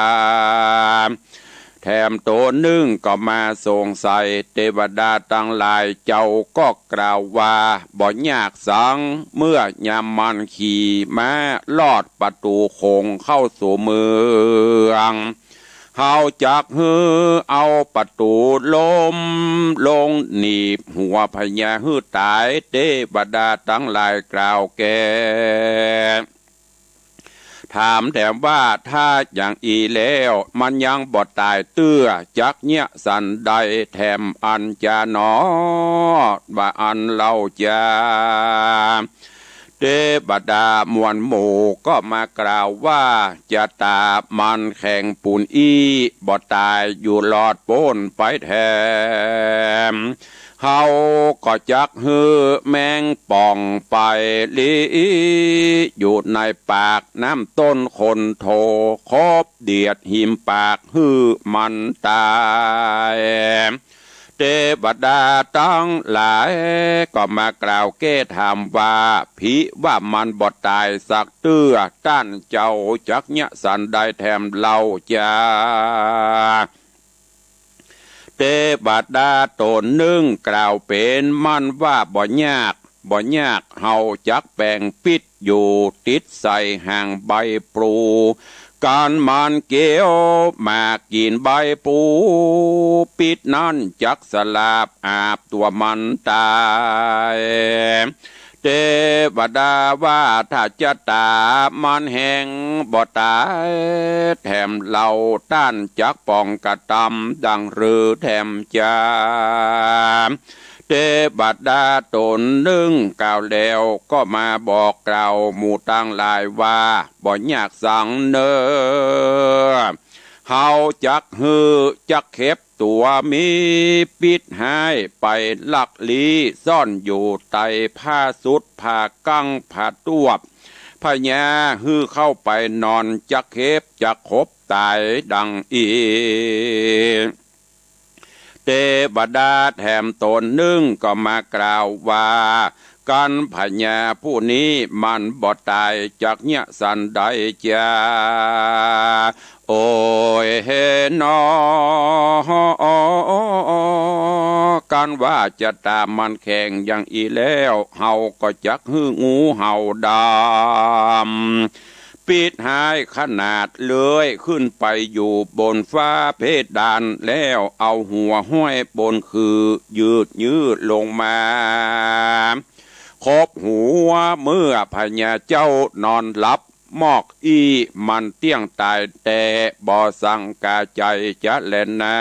แถมต๋นนึ่งก็มาสงสัย เตวดาตังหลายเจ้าก็กล่าวว่า บ่ยากสัง เมื่อยามมันขี่ม้าลอดประตู๋ขงเข้าสู่เมือง เ เฮาจักหื้อเอาประตู๋ลมลงหนีบหัวพญาหื้อต๋าย เตวดาตังหลายกล่าวแก่ ถามแถมว่าถ้าอย่างอี้แล้วมันยังบ่ต๋ายเตื้อ จักเยียะสันใดแถมอันจาหนอ ว่าอั้นเล่าจา เตวดามวลหมู่ก็มากล่าวว่า จะต๋ามันแข็งปูนอี้ บ่ต๋ายอยู่รอดป๊นไปแถม เฮาก็จักหื้อแมงป่องไปลี้ อยู่ในปากน้ำต้นคนโท คบเดียดหิมปากหื้อมันต๋าย เตวดาตังหลายก็มากล่าวแก้ถามว่า ผิว่ามันบ่ต๋ายสักเตื้อ ต้านเจ้าจักเยียะสันใดแถมเล่าจา เตวดาต๋นนึ่งกล่าวเป๋นมันว่า บ่ยาก บ่ยาก เฮาจักแป๋งปิ๊ดอยู่ติดใส่หางใบปลู กันมันเกี้ยวหมากกิ๋นใบปลู ปิ๊ดนั้นจักสลาบอาบตั๋วมันต๋าย เตวดาว่าถ้าจะต๋ามันแหงบ่ต๋ายแถมเล่า ต้านจักป่องกระตำดังหรือแถมจา เตวดาต๋นนึ่งกล่าวแล้วก็มาบอกกล่าวหมู่ตังหลายว่า บ่ยากสังเน่อ เฮาจักหื้อจักเข็บตั๋วมีปิ๊ดฮ้ายไปลักลี้ซ่อนอยู่ใต้ผ้าสุด ผ้ากั้ง ผ้าตวบ พญาหื้อเข้าไปนอน จักเข็บจักขบต๋ายดังอี้ เตวดาแถมต๋นนึ่งก็มากล่าวว่า กันพญาผู้นี้มันบ่ต๋ายจักเยียะสันใดจา โอ้ยเฮหนอ กันว่าจะต๋ามันแข็งอย่างอี้แล้ว เฮาก็จักหื้องูเห่าดำ ปิ๊ดฮ้ายขนาดเลื้อยขึ้นไปอยู่บนฟ้าเพดาน แล้วเอาหัวห้อยบนคือยืดยื้อลงมา คบหัวเมื่อพญาเจ้านอนหลับ มอกอี้มันเตี้ยงต๋ายแต๊ บ่สังกาใจ๋จะแลนา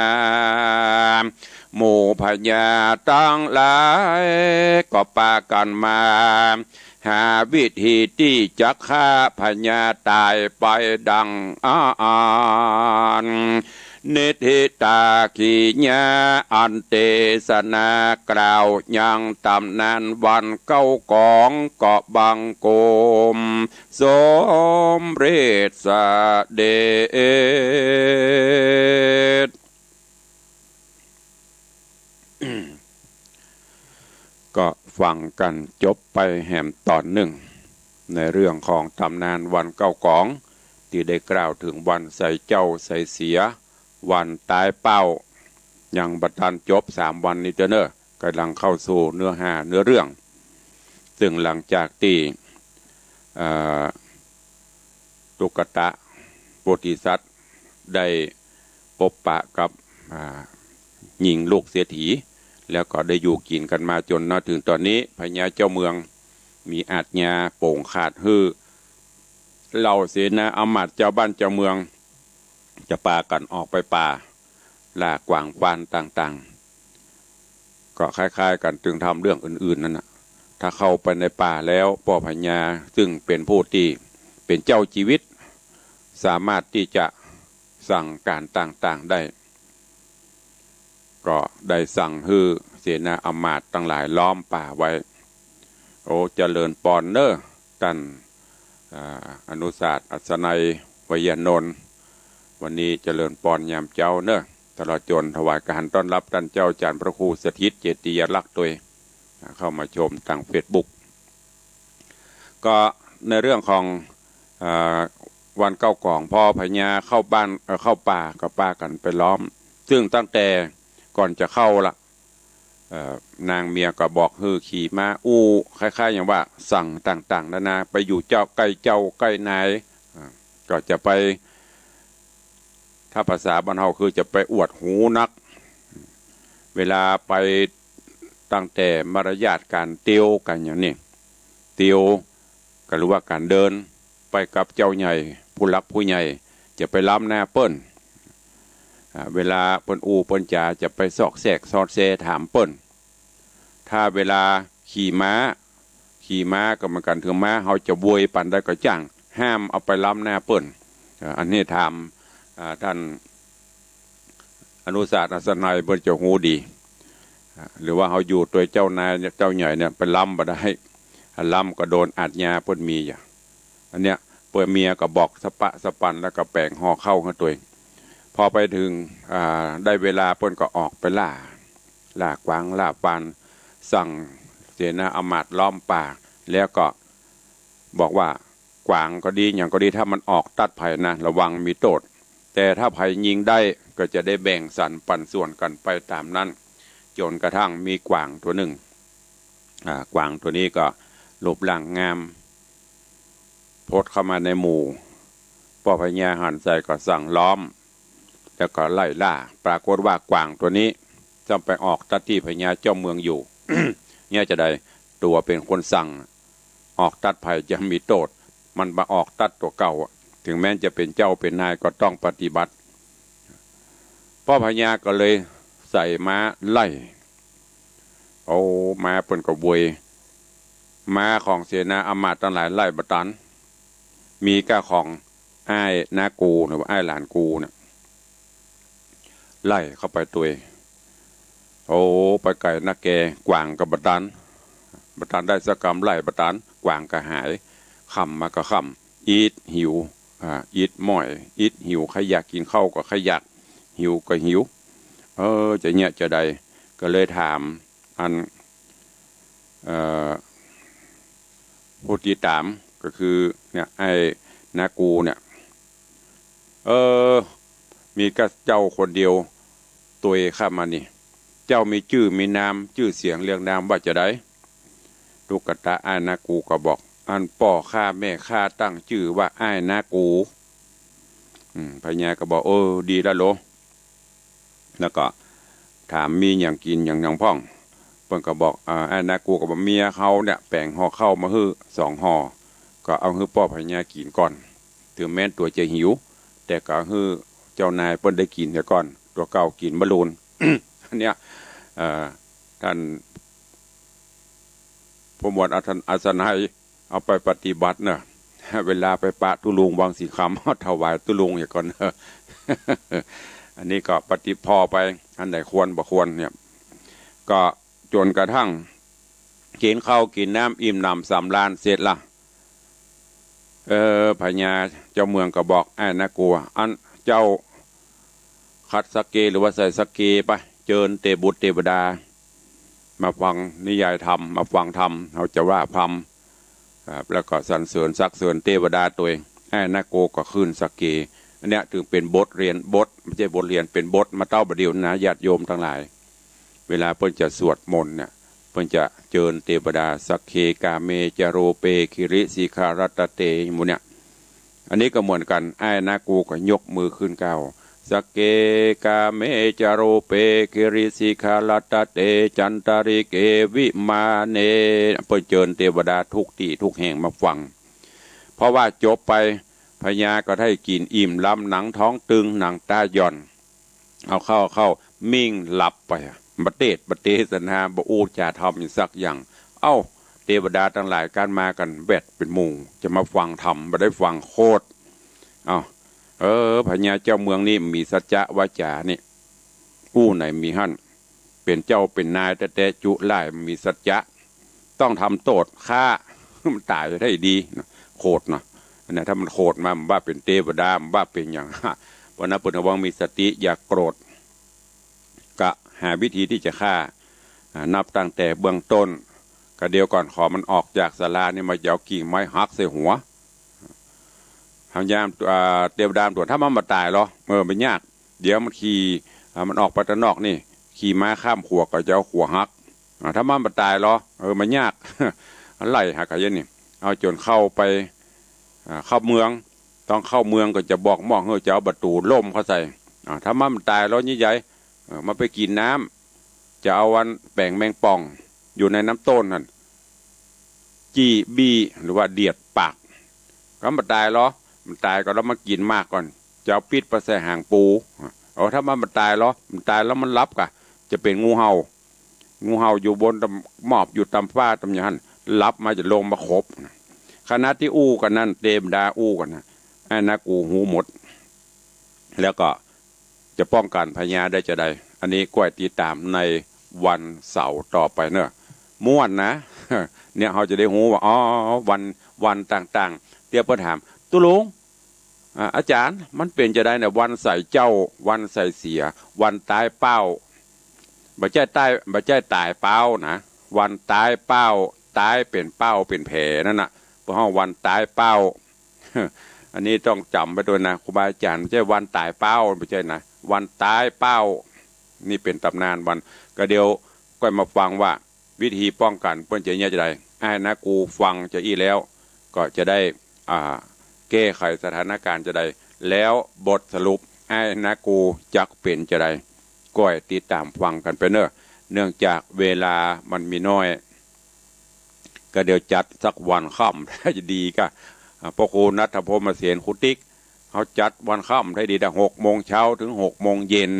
หมู่พญาตังหลายก็ปากั๋นมา หาวิธีตี้จักฆ่าพญาต๋ายไปดังอั้น นิทธิตาขีญาอันเตสนากล่าวยังต๋ำนานวันเก๊ากอง ก็บังคมสมเร็จเสด็จ ก็ฟังกั๋นจบไปแหมต๋อนนึ่ง ในเรื่องของต๋ำนานวันเก๊ากอง ตี้ได้กล่าวเถิงวันใส่เจ้าใส่เสีย วันต๋ายเป้า ยังบ่ตันจบสามวันนี้เตื้อเน่อ ก่ำลังเข้าสู่เนื้อหาเนื้อเรื่อง ซึ่งหลังจากตี้ เอ่อ ตุ๊กตะโพธิสัตว์ได้ปบปะกับ อ่า ญิงลูกเศรษฐี แล้วก็ได้อยู่กิ๋นกั๋นมาจ๋นมาเถิงต๋อนนี้ พญาเจ้าเมืองมีอาจญาโป๋งขาดหื้อ เหล่าเสนาอำมาตย์เจ้าบ้านเจ้าเมือง จะปากั๋นออกไปป่าล่ากวางฟานต่างๆ ก็คล้ายๆ กั๋นตึงทำเรื่องอื่นๆ นั่นน่ะ ถ้าเข้าไปในป่าแล้ว ป้อพญาซึ่งเป๋นผู้ตี้เป๋นเจ้าจีวิต สามารถตี้จะสั่งก๋านต่างๆ ได้ ก็ได้สั่งหื้อเสนาอำมาตย์ตังหลายล้อมป่าไว้ โอ้ เจริญปอนเน่อ ต้าน อ่า อนุศาสตร์ อัศนัย ไวยานนท์ วันนี้เจริญปอนยามเจ๊าเน่อ ตลอดจ๋นถวายกังหันต้อนฮับต้านเจ้าอาจ๋ารย์พระครูสถิตเจติยาลักษณ์ตวย อ่า เข้ามาชมตางเฟซบุ๊ก ก็ในเรื่องของ อ่า วันเก๊ากอง ป้อพญาเข้าบ้าน เอ่อ เข้าป่า ก็ปากั๋นไปล้อม ซึ่งตั้งแต่ก่อนจะเข้าละ เอ่อ นางเมียก็บอกหื้อขี่ม้าอู้ คล้ายๆ อย่างว่าสั่งต่างๆ นานา ไปอยู่เจ้า ใก้เจ้าใก้นาย อ่า ก็จะไป ถ้าภาษาบ้านเฮาคือจะไปอวดหูนัก เวลาไปตั้งแต่มารยาทก๋านเตียวก๋านอย่างนี้ เตียว ก็หรือว่าก๋านเดิน ไปกับเจ้าใหญ่ ผู้หลักผู้ใหญ่ จะไปล้ำหน้าเปิ้น อ่า เวลาเปิ้นอู้เปิ้นจ๋า จะไปซอกแซกซอดแซถามเปิ้น ถ้าเวลาขี่ม้า ขี่ม้าก็เหมือนกั๋น เถิงม้าเฮาจะโวยปานใดก็จ้าง ห้ามเอาไปล้ำหน้าเปิ้น อ่า อันนี้ถาม อ่า ท่านอนุศาสตร์ อัศนัย เปิ้นจะฮู้ดี อ่า หรือว่าเฮาอยู่ตวยเจ้านายเนี่ย เจ้าใหญ่เนี่ย ไปล้ำบ่ได้ ล้ำก็โดนอาชญาเปิ้นมีอย่า อันเนี้ย เปิ้นเมียก็บอกสะปะสะปัน แล้วก็แป๋งห่อข้าวหื้อตวย พอไปเถิง อ่า ได้เวลาเปิ้นก็ออกไปล่า ล่ากวางล่าปาน สั่งเสนาอำมาตย์ล้อมป่า แล้วก็บอกว่า กวางก็ดี หยังก็ดี ถ้ามันออกตัดใผนะ ระวังมีโต้ษ แต่ถ้าใผยิงได้ก็จะได้แบ่งสรรปันส่วนกั๋นไปต๋ามนั้น จ๋นกระทั่งมีกวางตั๋วนึ่ง อ่า กวางตั๋วนี้ก็รูปร่างงาม พดเข้ามาในหมู่ ป้อพญาหันใส่ก็สั่งล้อม แล้วก็ไล่ล่า ปรากฏว่ากวางตั๋วนี้จ้ำไปออกตัดตี้พญาเจ้าเมืองอยู่ เนี่ยจะใด ตั๋วเป๋นคนสั่ง ออกตัดใผจะมีโต้ษ มันบ่ออกตัดตั๋วเก่า เถิงแม้นจะเป๋นเจ้าเป๋นนายก็ต้องปฏิบัติ ป้อพญาก็เลยใส่ม้าไล่ โอ้ ม้าเปิ้นก็โวย ม้าของเสนาอำมาตย์ตังหลายไล่บ่ตัน มีก้าของอ้ายน้ากู หรือว่าอ้ายหลานกูเนี่ย ไล่เข้าไปตวย โอ้ ไปไก๋นักแก กวางก็บ่ตัน บ่ตันได้สักกำ ไล่บ่ตัน กวางก็หาย ค่ำมาก็ค่ำ อิดหิว อ่า อิดม้อย อิดหิว ใค่อยากกิ๋นข้าวก็ใค่อยาก หิวก็หิว เออ จะเนี่ยจะใด ก็เลยถาม อัน เอ่อ ผู้ติดต๋ามก็คือเนี่ย อ้ายน้ากูเนี่ย เออ มีก้าเจ้าคนเดียวตวยข้ามานี่ เจ้ามีจื้อมีนาม จื้อเสียงเรียงนามว่าจะใด ตุ๊กตาอ้ายน้ากูก็บอก อันป้อข้าแม่ข้าตั้งจื้อว่าอ้ายน้ากู อืม พญาก็บอก เออ ดีละโล แล้วก็ถามมีหยังกิ๋นหยังหยังพ่อง เปิ้นก็บอก อ่า อ้ายน้ากูก็บอก เมียเฮาเนี่ยแป๋งห่อข้าวมาหื้อสองห่อ ก็เอาหื้อป้อพญากิ๋นก่อน เถิงแม้นตั๋วจะหิว แต่ก็หื้อเจ้านายเปิ้นได้กิ๋นเสียก่อน ตั๋วเก่ากิ๋นบ่ลูน อันเนี้ย เอ่อ ท่านผู้หมวดอัศ- อัศนัย เอาไปปฏิบัติเนอะ เวลาไปปะตุ๊ลุงวังสิงห์คำ ถวายตุ๊ลุงเหียก่อนเนอะ อันนี้ก็ปฏิ ผ่อไป อันไหนควรบ่ควรเนี่ย ก็จ๋นกระทั่งกิ๋นข้าวกิ๋นน้ำอิ่มหนำสำราญเสร็จละ เออ พญาเจ้าเมืองก็บอก อ้ายน้ากู อันเจ้าขัดสักเก หรือว่าใส่สักเกไป เจิญเตบุตรเตวดา มาฟังนิยายธรรม มาฟังธรรม เฮาจะว่าธรรม ครับ แล้วก็สรรเสริญสรรเสริญเตวดาตวย อ้ายน้ากูก็ขึ้นสักเก อันเนี้ยถือเป๋นบทเรียน บท ไม่ใช่บทเรียน เป๋นบทมาเต้าบ่าเดี่ยวนะ ญาติโยมตังหลาย เวลาเปิ้นจะสวดมนต์เนี่ย เปิ้นจะเจิญเตวดา สักเก กาเม จะ รูปเป กิริสิขารัตตะเต หมู่เนี่ย อันนี้ก็เหมือนกั๋น อ้ายน้ากูก็ยกมือขึ้นก้าว สักเก กาเม จะ รูปเป กิริสิขารัตตะเต จันตะริเก วิมาเน เปิ้นเจิญเตวดาทุกตี้ทุกแห่งมาฟัง เพราะว่าจบไป พญาก็ได้กิ๋นอิ่มลำ หนังท้องตึง หนังต๋าหย่อน เอาเข้า เข้า มิ่งหลับไป บ่เตสน์ บ่เตสนา บ่อู้จ๋าธรรมอีกสักอย่าง เอ้า เตวดาตังหลายก้านมากั๋นแวดเป๋นหมู่ จะมาฟังธรรม บ่ได้ฟังโคตร เอ้า เออ พญาเจ้าเมืองนี่มีสัจจะวาจานี่ อู้ไหนมีหั้น เป๋นเจ้าเป๋นนายแต๊ๆ จุล่าย มีสัจจะ ต้องทำโต้ษ ฆ่า มันต๋ายได้ดีนะ โขดนะ อันนี้ถ้ามันโขดมา มันว่าเป๋นเตวดา มันว่าเป๋นหยัง เพราะนั้นเปิ้นระวังมีสติ อย่าโกรธ ก็หาวิธีตี้จะฆ่า อ่า นับตั้งแต่เบื้องต้น ก็เดี๋ยวก่อน ขอมันออกจากศาลานี่มา จะเอากิ่งไม้หักใส่หัว หางยาม อ่า เตวดาต๋วด ถ้ามันบ่ต๋ายลอ เออ บ่ยาก เดี๋ยวมันขี่ อ่า มันออกไปตางนอกนี่ ขี่ม้าข้ามขัว ก็จะเอาขัวหัก อ่า ถ้ามันบ่ต๋ายลอ เออ บ่ยาก ไล่หักขยันนี่ เอาจ๋นเข้าไป อ่า เข้าเมือง ต้องเข้าเมืองก็จะบอกม่องหื้อ จะเอาประตู๋ล่มเข้าใส่ อ่า ถ้ามันบ่ต๋ายลอ ใหญ่ๆ เออ มันไปกิ๋นน้ำ จะเอาอันแป๋งแมงป่อง อยู่ในน้ำต้นหั้น จี้บี้ หรือว่าเดียดปาก ก็มันบ่ต๋ายลอ มันบ่ต๋ายก็ลอมันกิ๋นหมากก่อน จะเอาปิ๊ดไปใส่หางปู เอา ถ้ามันบ่ต๋ายลอ มันบ่ต๋ายลอมันหลับก่ะ จะเป๋นงูเห่า งูเห่าอยู่บนต๋ามหมอก อยู่ต๋ามฟ้าต๋ามหยังหั้น หลับมาจะลงมาขบ ขณะตี้อู้กั๋นนั้น เตวดาอู้กั๋นนะ อ้ายนากูฮู้หมด แล้วก็จะป้องกั๋นพญาได้จาใด อันนี้ก้อยติดต๋ามในวันเสาร์ต่อไปเนาะ ม่วนนะ เนี่ย เฮาจะได้ฮู้ว่า อ๋อ วัน วันต่างๆ เดี๋ยวเปิ้นถาม ตุ๊ลุง อ่า อาจ๋ารย์ มันเป๋นจาใดเนี่ย วันใส่เจ๊า วันใส่เสีย วันต๋ายเป้า บ่ใจ้ต๋าย บ่ใจ้ต๋ายเป้านะ วันต๋ายเป้า ต๋ายเป๋นเป้าเป๋นแผลนั่นน่ะ พวกเฮาวันต๋ายเป้า อันนี้ต้องจ๋ำไปตวยนะ ครูบาอาจ๋ารย์ บ่ใจ้วันต๋ายเป้า บ่ใจ้นะ วันต๋ายเป้า นี่เป๋นต๋ำนานวัน ก็เดี๋ยวก้อยมาฟังว่า วิธีป้องกั๋นเปิ้นจะเยียะจาใด อ้ายนากูฟังจาอี้แล้ว ก็จะได้ อ่า แก้ไขสถานการณ์จาใด แล้วบทสรุปอ้ายนากูจักเป๋นจาใด ก้อยติดต๋ามฟังกั๋นไปเนาะ เนื่องจากเวลามันมีน้อย ก็เดี๋ยวจัดสักวันค่ำ จะดีก่ะ อ่า พระครูณัฐพรหมเสน ครูติ๊ก เฮาจัดวันค่ำได้ดีนะ หกโมงเช้าถึงหกโมงเย็น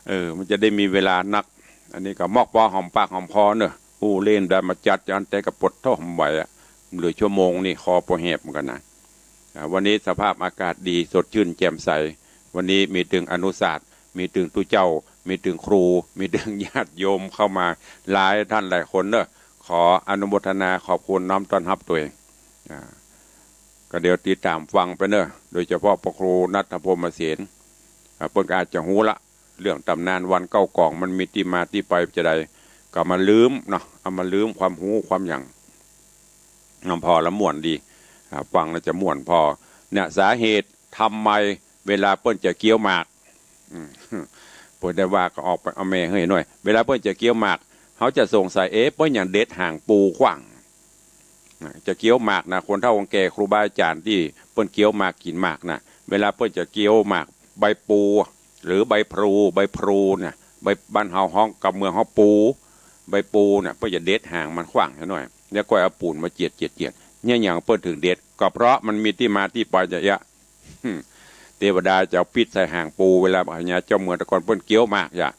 เออ มันจะได้มีเวลานัก อันนี้ก็มอกปอหอมปากหอมคอเนาะ อู้เล่นได้มาจัดอย่างแต่ก็ปวดท้องบ่ไหวอะ เหลือชั่วโมงนี่คอปวดแหบเหมือนกั๋นนะ อ่า วันนี้สภาพอากาศดี สดชื่นแจ่มใส วันนี้มีตึงอนุศาสตร์ มีตึงตุ๊เจ้า มีตึงครู มีตึงญาติโยมเข้ามาหลายท่านหลายคนเนาะ ขออนุโมทนาขอบคุณน้อมต้อนฮับตวย อ่า ก็เดี๋ยวติดต๋ามฟังไปเนาะ โดยเฉพาะพระครูณัฐพรหมเสน อ่า เปิ้นก็อาจจะฮู้ละ เรื่องต๋ำนานวันเก้ากองมันมีตี้มาตี้ไปจาใด ก็มาลืมเนาะ เอามาลืมความฮู้ความหยัง นำพอละม่วนดี อ่า ฟังแล้วจะม่วนพอ เนี่ย สาเหตุทำไมเวลาเปิ้นจะเคี้ยวหมาก อืม เปิ้นได้ว่าก็ออกไปเอาแม่เฮ้ยหน่อย เวลาเปิ้นจะเคี้ยวหมาก เฮาจะสงสัย เอ๊ะ เปิ้นหยังเด็ดหางปูขว้าง นะ จะเคี้ยวหมากนะ คนเฒ่าคนแก่ครูบาอาจ๋ารย์ตี้เปิ้นเคี้ยวหมากกิ๋นหมากนะ เวลาเปิ้นจะเคี้ยวหมาก ใบปู หรือใบพลู ใบพลูเนี่ย ใบ บ้านเฮาฮ้อง กำเมืองฮ้องปู ใบปูเนี่ย เปิ้นจะเด็ดหางมันขว้างเหียหน่อย แล้วก็เอาปูนมาเจียด เจียด เจียด เนี่ยหยังเปิ้นถึงเด็ด ก็เพราะมันมีตี้มาตี้ไปจะเอี้ยะ เตวดาจะเอาปิ๊ดใส่หางปู เวลาพญาเจ้าเมืองแต่ก่อนเปิ้นเคี้ยวหมากอย่า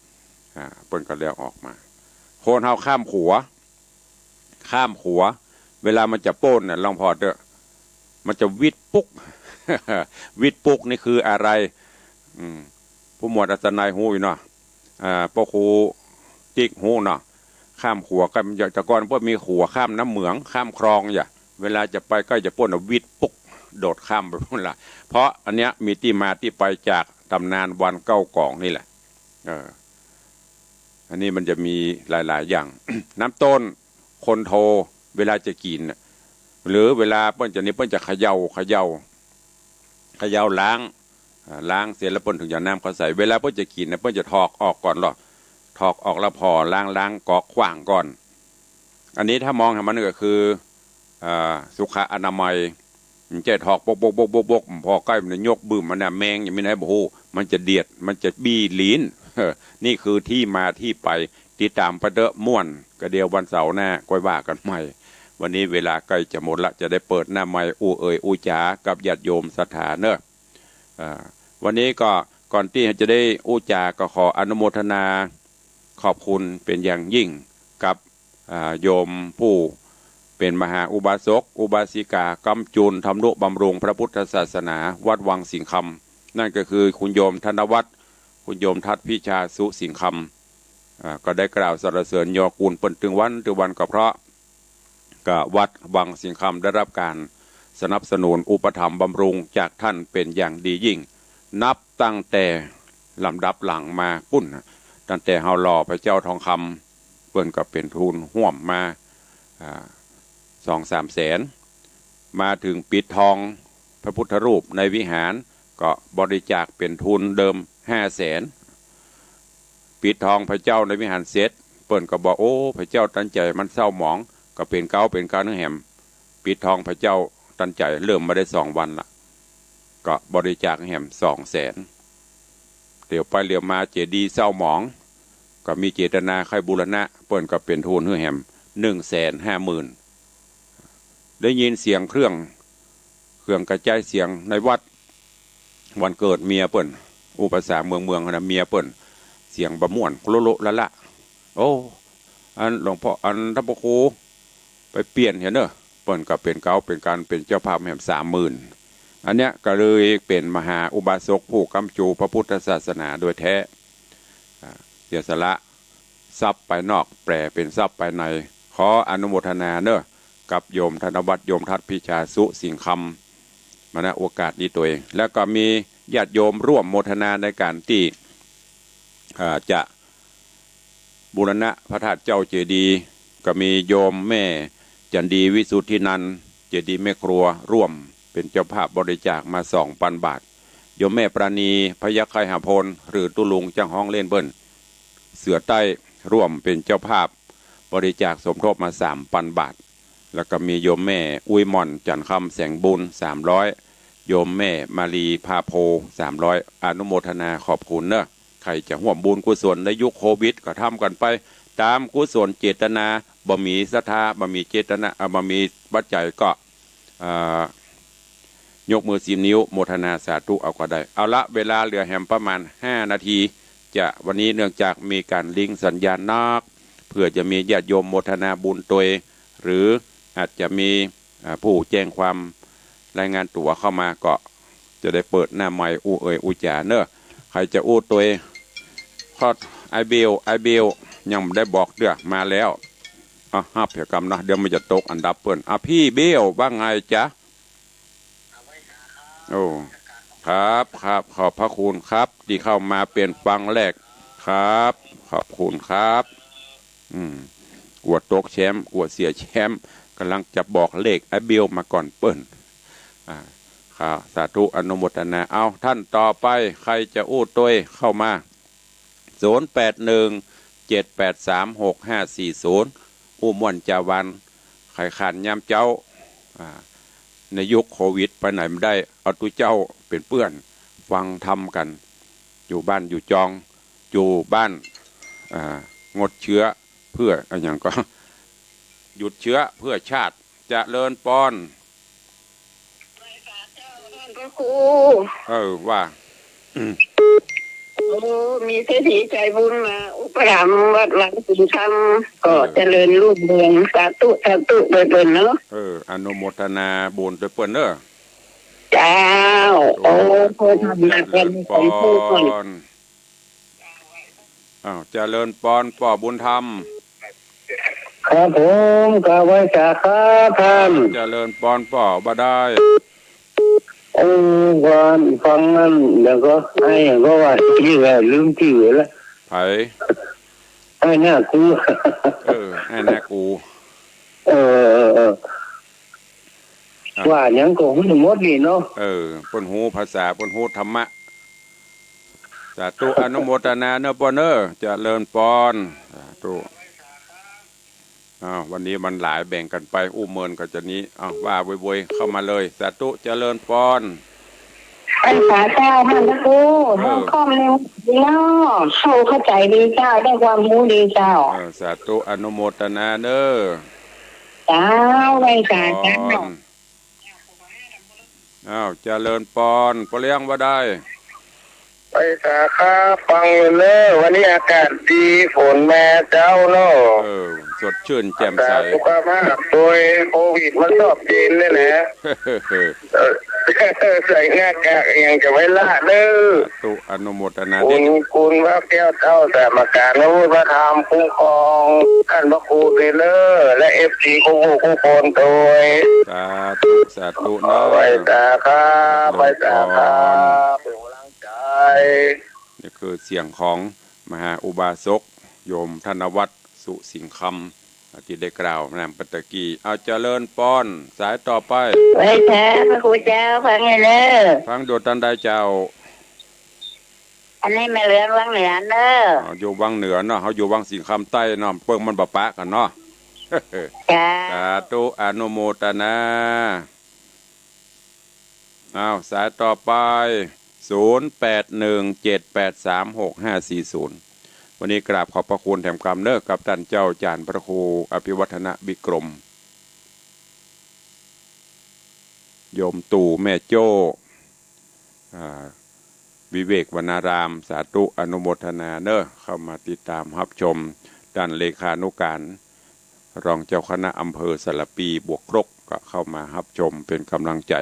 อ่า เปิ้นก็เลยออกมา คนเฮาข้ามขัว ข้ามขัว เวลามันจะโป้นน่ะ หลวงพ่อเต๊อะ มันจะวิดปุ๊ก วิดปุ๊กนี่คืออะไร อืม ผู้หมวดอัศนัยฮู้อยู่เนาะ อ่า ป้อครูติ๊กฮู้เนาะ ข้ามขัวก็มันจะ แต่ก่อนเปิ้นมีขัวข้ามน้ำเหมือง ข้ามคลองอย่า เวลาจะไปใก้จะโป้นน่ะ วิดปุ๊ก โดดข้ามไปโป้นละ เพราะอันเนี้ยมีตี้มาตี้ไปจากต๋ำนานวันเก้ากองนี่แหละ เออ อันนี้มันจะมีหลายๆ อย่าง น้ำต้น คนโท เวลาจะกิ๋นน่ะ หรือเวลาเปิ้นจะนี่ เปิ้นจะเขย่า เขย่า เขย่าล้าง อ่า ล้างเสร็จแล้วเปิ้นถึงจะเอาน้ำเข้าใส่ เวลาเปิ้นจะกิ๋นน่ะ เปิ้นจะถอกออกก่อนลอ ถอกออกแล้วผ่อล้าง ล้างก๊อกขว้างก่อน อันนี้ถ้ามองหามันก็คือ อ่า สุขอนามัย มันจะถอกบกบกบกบกบก พอใก้มันยกบึ้มมันน่ะ แมงอย่างมีไหนบ่ฮู้ มันจะเดียด มันจะบี้ลิ้น นี่คือตี้มาตี้ไป ติดต๋ามไปเต๊อะ ม่วน ก็เดี๋ยววันเสาร์หน้าก้อยว่ากั๋นใหม่ วันนี้เวลาใก้จะหมดละ จะได้เปิดหน้าไมค์อู้เอ่ยอู้จ๋ากับญาติโยมศรัทธาเนาะ อ่า วันนี้ก็ก่อนตี้จะได้อู้จ๋าก็ขออนุโมทนาขอบคุณเป๋นอย่างยิ่งกับ อ่า โยมผู้เป๋นมหาอุบาสก อุบาสิกา ก๊ำจูน ทำนุบำรุงพระพุทธศาสนา วัดวังสิงห์คำ นั่นก็คือคุณโยมธนวัฒน์ คุณโยมทัศน์พิชาสุสิงห์คำ อ่า ก็ได้กล่าวสรรเสริญยอคุณเปิ้นตึงวันตึงวัน ก็เพราะ ก็วัดวังสิงห์คำได้รับการสนับสนุนอุปถัมภ์บำรุงจากท่านเป๋นอย่างดียิ่ง นับตั้งแต่ลำดับหลังมาปุ้นน่ะ ตั้งแต่เฮาหล่อพระเจ้าทองคำ เปิ้นก็เป๋นทุนฮ่วมมา อ่า สองสามแสน มาเถิงปิดทองพระพุทธรูปในวิหาร ก็บริจาคเป๋นทุนเดิมห้าแสน ปิดทองพระเจ้าในวิหารเสร็จ เปิ้นก็บอก โอ้ พระเจ้าตันใจ๋มันเศร้าหมอง ก็เป๋นเก๊าเป๋นเก๊านึ่งแหม ปิดทองพระเจ้าตันใจ๋เริ่มมาได้สองวันละ ก็บริจาคแหมสองแสน เหลียวไปเหลียวมาเจดีย์เศร้าหมอง ก็มีเจตนาใค่บูรณะ เปิ้นก็เป๋นทุนหื้อแหม หนึ่งแสนห้าหมื่น ได้ยินเสียงเครื่อง เครื่องกระจายเสียงในวัด วันเกิดเมียเปิ้น อู้ภาษาเมืองๆ หั้นนะ เมียเปิ้น เสียงบ่ม่วน โละโละละละ โอ้ อันหลวงพ่อ อันท่านพระครู ไปเปลี่ยนเหียเน่อ เปิ้นก็เป๋นเก๊าเป๋นกานเป๋นเจ้าภาพแหมสามหมื่น อันเนี้ยก็เลยเป๋นมหาอุบาสกผู้ก๊ำจูพระพุทธศาสนาโดยแท้ อ่า เสียสละทรัพย์ภายนอกแปลเป๋นทรัพย์ภายใน ขออนุโมทนาเน่อ กับโยมธนวัฒน์ โยมทัศน์ พิชาสุสิงห์คำ มา ณ โอกาสนี้ตวย แล้วก็มีญาติโยมร่วมโมทนาในการตี้ อ่า จะ บูรณะพระธาตุเจ้าเจดีย์ ก็มีโยมแม่จันดีวิสุทธินันท์ เจดีย์แม่ครัว ร่วมเป๋นเจ้าภาพบริจาคมาสองปันบาท โยมแม่ปราณี พยัคฆไคหพล หรือตุ๊ลุงจ้างฮ้องเล่นเปิ้น เสือใต้ ร่วมเป๋นเจ้าภาพบริจาคสมทบมาสามปันบาท แล้วก็มีโยมแม่อุ้ยหม่อน จันทร์คำ แสงบุญ สามร้อย โยมแม่มาลี พาโพ สามร้อย อนุโมทนาขอบคุณเน่อ ใผจะฮ่วมบุญกุศลในยุคโควิดก็ทำกั๋นไปต๋ามกุศลเจตนา บ่มีศรัทธา บ่มีเจตนา เอ่อ บ่มีปัจจัยก็ เอ่อ ยกมือสี่นิ้วโมทนาสาธุเอาก็ได้ เอาละ เวลาเหลือแหมประมาณห้านาที จะ วันนี้เนื่องจากมีก๋านลิงก์สัญญาณนัก เผื่อจะมีญาติโยมโมทนาบุญตวย หรืออาจจะมี อ่า ผู้แจ้งความรายงานตั๋วเข้ามาก็จะได้เปิดหน้าไมค์อู้เอ่ยอู้จ๋าเน่อ ใผจะอู้ตวย ขอ อ้ายเบล อ้ายเบล ยังบ่ได้บอกเตื้อ มาแล้ว อ่ะ ฮับเหียกำเนาะ เดี๋ยวมันจะตกอันดับเปิ้น อ่ะ พี่เบล ว่าไงจ๊ะ โอ้ ครับ ครับ ขอบพระคุณครับ ตี้เข้ามาเป๋นฟังแรก ครับ ขอบคุณครับ อืม กั๋วตกแชมป์ กั๋วเสียแชมป์ ก่ำลังจะบอกเลขอ้ายเบลมาก่อนเปิ้น อ่า ครับ สาธุอนุโมทนา เอา ท่านต่อไป ใผจะอู้ตวยเข้ามา ศูนย์แปดหนึ่ง เจ็ดแปดสาม หกห้าสี่ศูนย์ อู้ม่วนจาวัน ใผขานยามเจ๊า อ่า ในยุคโควิดไปไหนบ่ได้ เอาตุ๊เจ้าเป๋นเปื้อน ฟังธรรมกั๋น อยู่บ้านอยู่จอง อยู่บ้าน อ่า งดเชื้อเพื่อ อะหยังก็ หยุดเชื้อเพื่อชาติ เจริญปอน พระครู เออ ว่า อืม โอ้ มีเศรษฐีใจบุญมาอุปถัมภ์วัดวาสิงห์คำ ก็ เออ เจริญรุ่งเรือง สาธุ สาธุ โดยเปิ้นเนาะ เออ อนุโมทนาบุญโดยเปิ้นเน่อ เจ้า โอ้ โอ้ โพธิ์ธรรมะ เจริญปอน วันนี้ของผู้ก่อน อ้าว เจริญปอนป้อบุญธรรม ครับผม กราบไหว้สาครับท่าน เจริญปอนป้อ บ่าดาย เออ ว่าฟังนั่น แล้วก็ไอ้ก็ว่า จื้อแล้ว ลืมจื้อแล้ว ใผ ไอ้หน้ากู เออ ไอ้หน้ากู เออ เออ เออ อ่ะ ว่าหยังก็ฮู้หมดนี่เนาะ เออ เปิ้นฮู้ภาษา เปิ้นฮู้ธรรมะ สาธุ อนุโมทนาเน่อป้อเน่อ เจริญปอน สาธุ อ้าว วันนี้มันหลาย แบ่งกั๋นไป อู้เมินกั๋นจานี้ อ้าว ว่าโวยๆ เข้ามาเลย สาธุ เจริญปอน ไหว้สาเจ้าท่านพระครู เออ น้อมค้อมในวันนี้เนาะ เข้า เข้าใจ๋ดีเจ้า ได้ความฮู้ดีเจ้า เออ สาธุ อนุโมทนาเน่อ เจ้า ไหว้สาเจ้า อ้าว เจริญปอน ป้อเลี้ยงว่าได้ ไหว้สาครับ ฟังอยู่เน่อ วันนี้อากาศดี ฝนมาเจ๊าเนาะ เออ สดชื่นแจ่มใส รักษาสุขภาพโดยโควิดมันชอบจีนเนี่ยนะ เออ ใส่หน้ากากอย่างจะไว้ละเน่อ สาธุ อนุโมทนา คุณ คุณพระแก้วเจ้าสามการพระพุทธพระธรรมคุ้มครองท่านพระครูเทรลเลอร์ และเอฟซีคู่ผู้คู่คนโดย สาธุ สาธุเน่อ ไหว้สาครับ ไหว้สาครับ เจริญปอน เป็นกำลังใจ นี่คือเสียงของมหาอุบาสกโยมธนวัฒน์ สุสิงห์คำ ตี้ได้กล่าวนำไปตะกี้ เอาเจริญปอน สายต่อไป ไหว้สาพระครูเจ้า ฟังอยู่เน่อ ฟังอยู่ตานใดเจ้า อันนี้แม่เหลืองวังเหนือเน่อ อ๋อ อยู่วังเหนือเนาะ เฮาอยู่วังสิงห์คำใต้เนาะ เปิ้งมันบ่ปะกั๋นเนาะ เจ้า สาธุ อนุโมทนา อ้าว สายต่อไป ศูนย์แปดหนึ่งเจ็ดแปดสามหกห้าสี่ศูนย์ วันนี้กราบขอบพระคุณแถมกำเน้อ กับต้านเจ้าอาจ๋ารย์พระครูอภิวัฒนวิกรม โยมตู่แม่โจ้ อ่า วิเวกวรรณาราม สาธุอนุโมทนาเน้อ เข้ามาติดตามฮับชม ต้านเลขานุการ รองเจ้าคณะอำเภอสารภีบวกครก ก็เข้ามาฮับชมเป๋นก๋ำลังใจ๋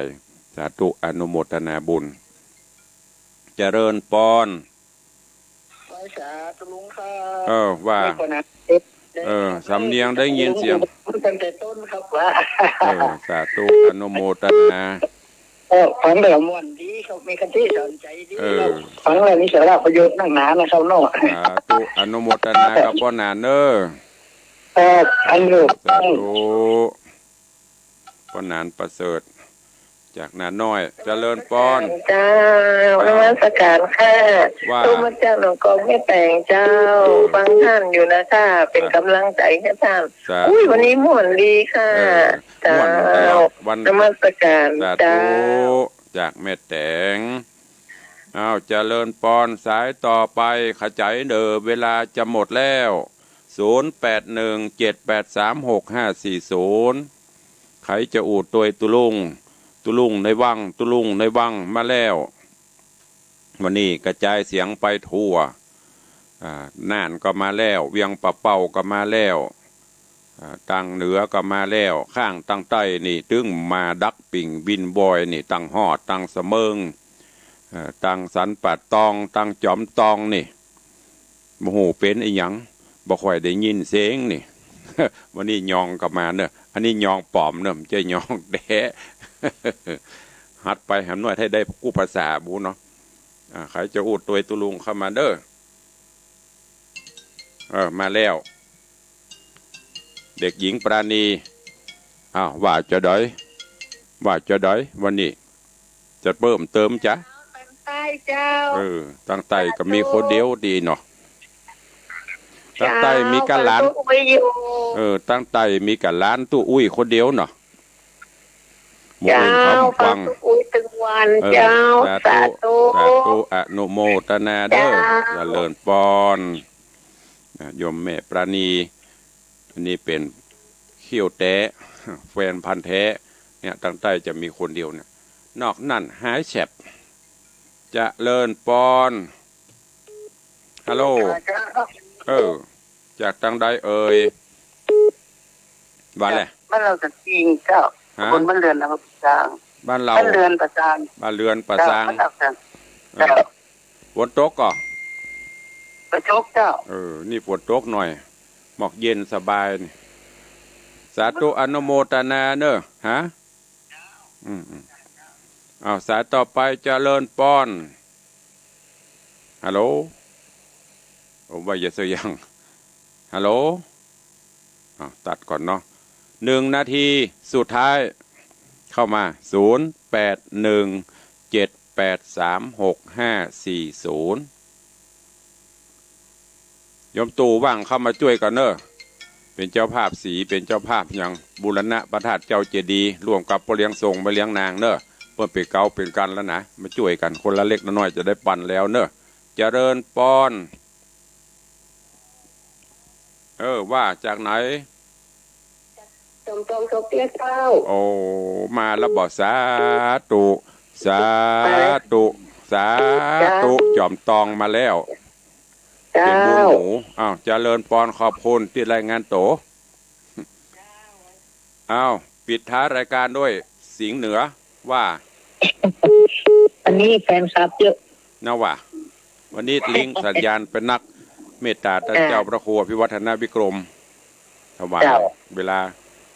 สาธุอนุโมทนาบุญ เจริญปอน ไหว้สาตุลุงครับ เออ ว่า ไม่ควรนะ เออ สำเนียงได้ยินเสียง ตั้งแต่ต้นครับว่า เออ สาธุอนุโมทนา เออ ฟังแล้วม่วนดีครับ มีคติสอนใจ๋ดี เออ ครับ ฟังแล้วมีสาระประโยชน์นักหนานะครับเนาะ สาธุอนุโมทนากับป้อหนานเน้อ ครับ อันเดียว สาธุ ป้อหนานประเสริฐ จากนาน้อย เจริญปอน เจ้า ครับ นมัสการค่ะ ว่า โทรมาจากหนองกอกแม่แตงเจ้า เออ ฟังต้านอยู่นะคะ เป๋น ครับ ก๋ำลังใจ๋หื้อต้าน สาธุ อุ้ย วันนี้ม่วนดีค่ะ เออ เจ้า ม่วนดี วัน นมัสการ สาธุ เจ้า จากแม่แตง อ้าว เจริญปอน สายต่อไป ขะใจ๋เน่อ เวลาจะหมดแล้ว ศูนย์แปดหนึ่งเจ็ดแปดสามหกห้าสี่ศูนย์ ใผจะอู้ตวยตุ๊ลุง ตุ๊ลุงในวัง ตุ๊ลุงในวังมาแล้ว วันนี้กระจายเสียงไปทั่ว อ่า น่านก็มาแล้ว เวียงป่าเป้าก็มาแล้ว อ่า ตางเหนือก็มาแล้ว ข้างตางใต้นี่ ตึงมาดักปิ่งบินบอยนี่ ตางฮอด ตางสะเมิง เอ่อ ตางสันป่าตอง ตางจ๋อมตองนี่ บ่ฮู้เป๋นอะหยัง บ่ค่อยได้ยินเสียงนี่ วันนี้ยองก็มาเน้อ อันนี้ยองป๋อมเน้อ บ่ใจ้ยองแต๊ หัดไปหำน้อย ถ้าได้กู้ภาษาบุเนาะ อ่า ใผจะอู้ตวยตุ๊ลุงเข้ามาเน้อ เออ มาแล้ว เด็กหญิงปราณี อ้าว ว่าจะใด ว่าจะใด วันนี้ จะเพิ่มเติมจ๊ะ ตางใต้เจ้า เออ ตางใต้ก็มีคนเดียวตี้เนาะ ตางใต้มีก้าหลาน เจ้า ฟังตุ๊อุ้ยอยู่ เออ ตางใต้มีก้าหลานตุ๊อุ้ยคนเดียวเนาะ หมู่ เจ้า อื่นเขาบ่ฟัง ฟังตุ๊อุ้ยตึงวัน เออ เจ้า สาธุ สาธุ สาธุ อนุโมทนาเน้อ เจ้า เจริญปอน นะ โยมแม่ปราณี อันนี้เป๋นเขี้ยวแต๊ แฟนพันธุ์แต๊ เนี่ย ตางใต้จะมีคนเดียวเนี่ย นอกนั้นหายแซบ เจริญปอน ฮัลโหล เออ จากตางใดเอ่ย ว่าแหละ บ้านเฮาสันติงเจ้า ฮะ ตำบลบ้านเรือน อำเภอป่าซาง บ้านเฮา บ้านเรือนป่าซาง บ้านเรือนป่าซาง เจ้า บ้านเฮาสัน เออ เจ้า ฝนตกก่อ บ่ตกเจ้า เออ นี่ฝนตกหน่อย หมอกเย็นสบายนี่ สาธุอนุโมทนาเน้อ ฮะ อืม อืม อ้าว สายต่อไป เจริญปอน ฮัลโหล โอ้ ว่าอย่าเสียง ฮัลโหล อ้าว ตัดก่อนเนาะ หนึ่งนาทีสุดท้าย เข้ามา ศูนย์แปดหนึ่งเจ็ดแปดสามหกห้าสี่ศูนย์ โยมตู่ว่างเข้ามาจ้วยกั๋นเน้อ เป๋นเจ้าภาพสี เป๋นเจ้าภาพหยัง บูรณะพระธาตุเจ้าเจดีย์ ร่วมกับป้อเลี้ยงส่งแม่เลี้ยงนางเน้อ เปิ้นเป๋นเก๋าเป๋นกั๋นแล้วนะ มาจ้วยกั๋นคนละเล็กละน้อย จะได้ปันแล้วเน้อ เจริญปอน เออ ว่าจากไหน จ๋อมตองโตเปี๊ยะเจ้า โอ้ มาแล้วบ่ สาธุ สาธุ สาธุ เจ้า จ๋อมตองมาแล้ว เจ้า เป๋นบุญหมู่ อ้าว เจริญปอน ขอบคุณตี้รายงานตั๋ว อ้าว ปิดท้ายรายการด้วยเสียงเหนือว่า วันนี้แฟนคลับเยอะ นะว่า วันนี้ลิงก์สัญญาณเป๋นนัก เมตตาต้านเจ้าพระครูอภิวัฒนวิกรม ถวาย เจ้า เวลา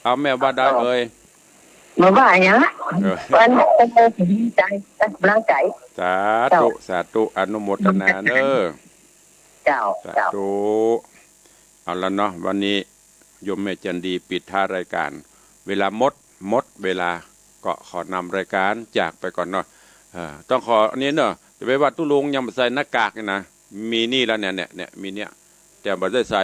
เอาแม่ว่าได้เอ่ย มาว่าหยัง เออ วันนี้ใจ๋ ก๋ำลังใจ๋ สาธุ เจ้า สาธุ อนุโมทนาเน้อ เจ้า สาธุ เจ้า เอาละเนาะ วันนี้โยมแม่จันดีปิดท้ายรายการ เวลาหมด หมดเวลา ก็ขอนำรายการจากไปก่อนเนาะ เอ่อ ต้องขออันนี้เนาะ จะไปวัดตุ๊ลุงยังบ่ใส่หน้ากากนี่นะ มีนี่แล้วเนี่ย เนี่ย เนี่ย มีเนี่ย แต่บ่ได้ใส่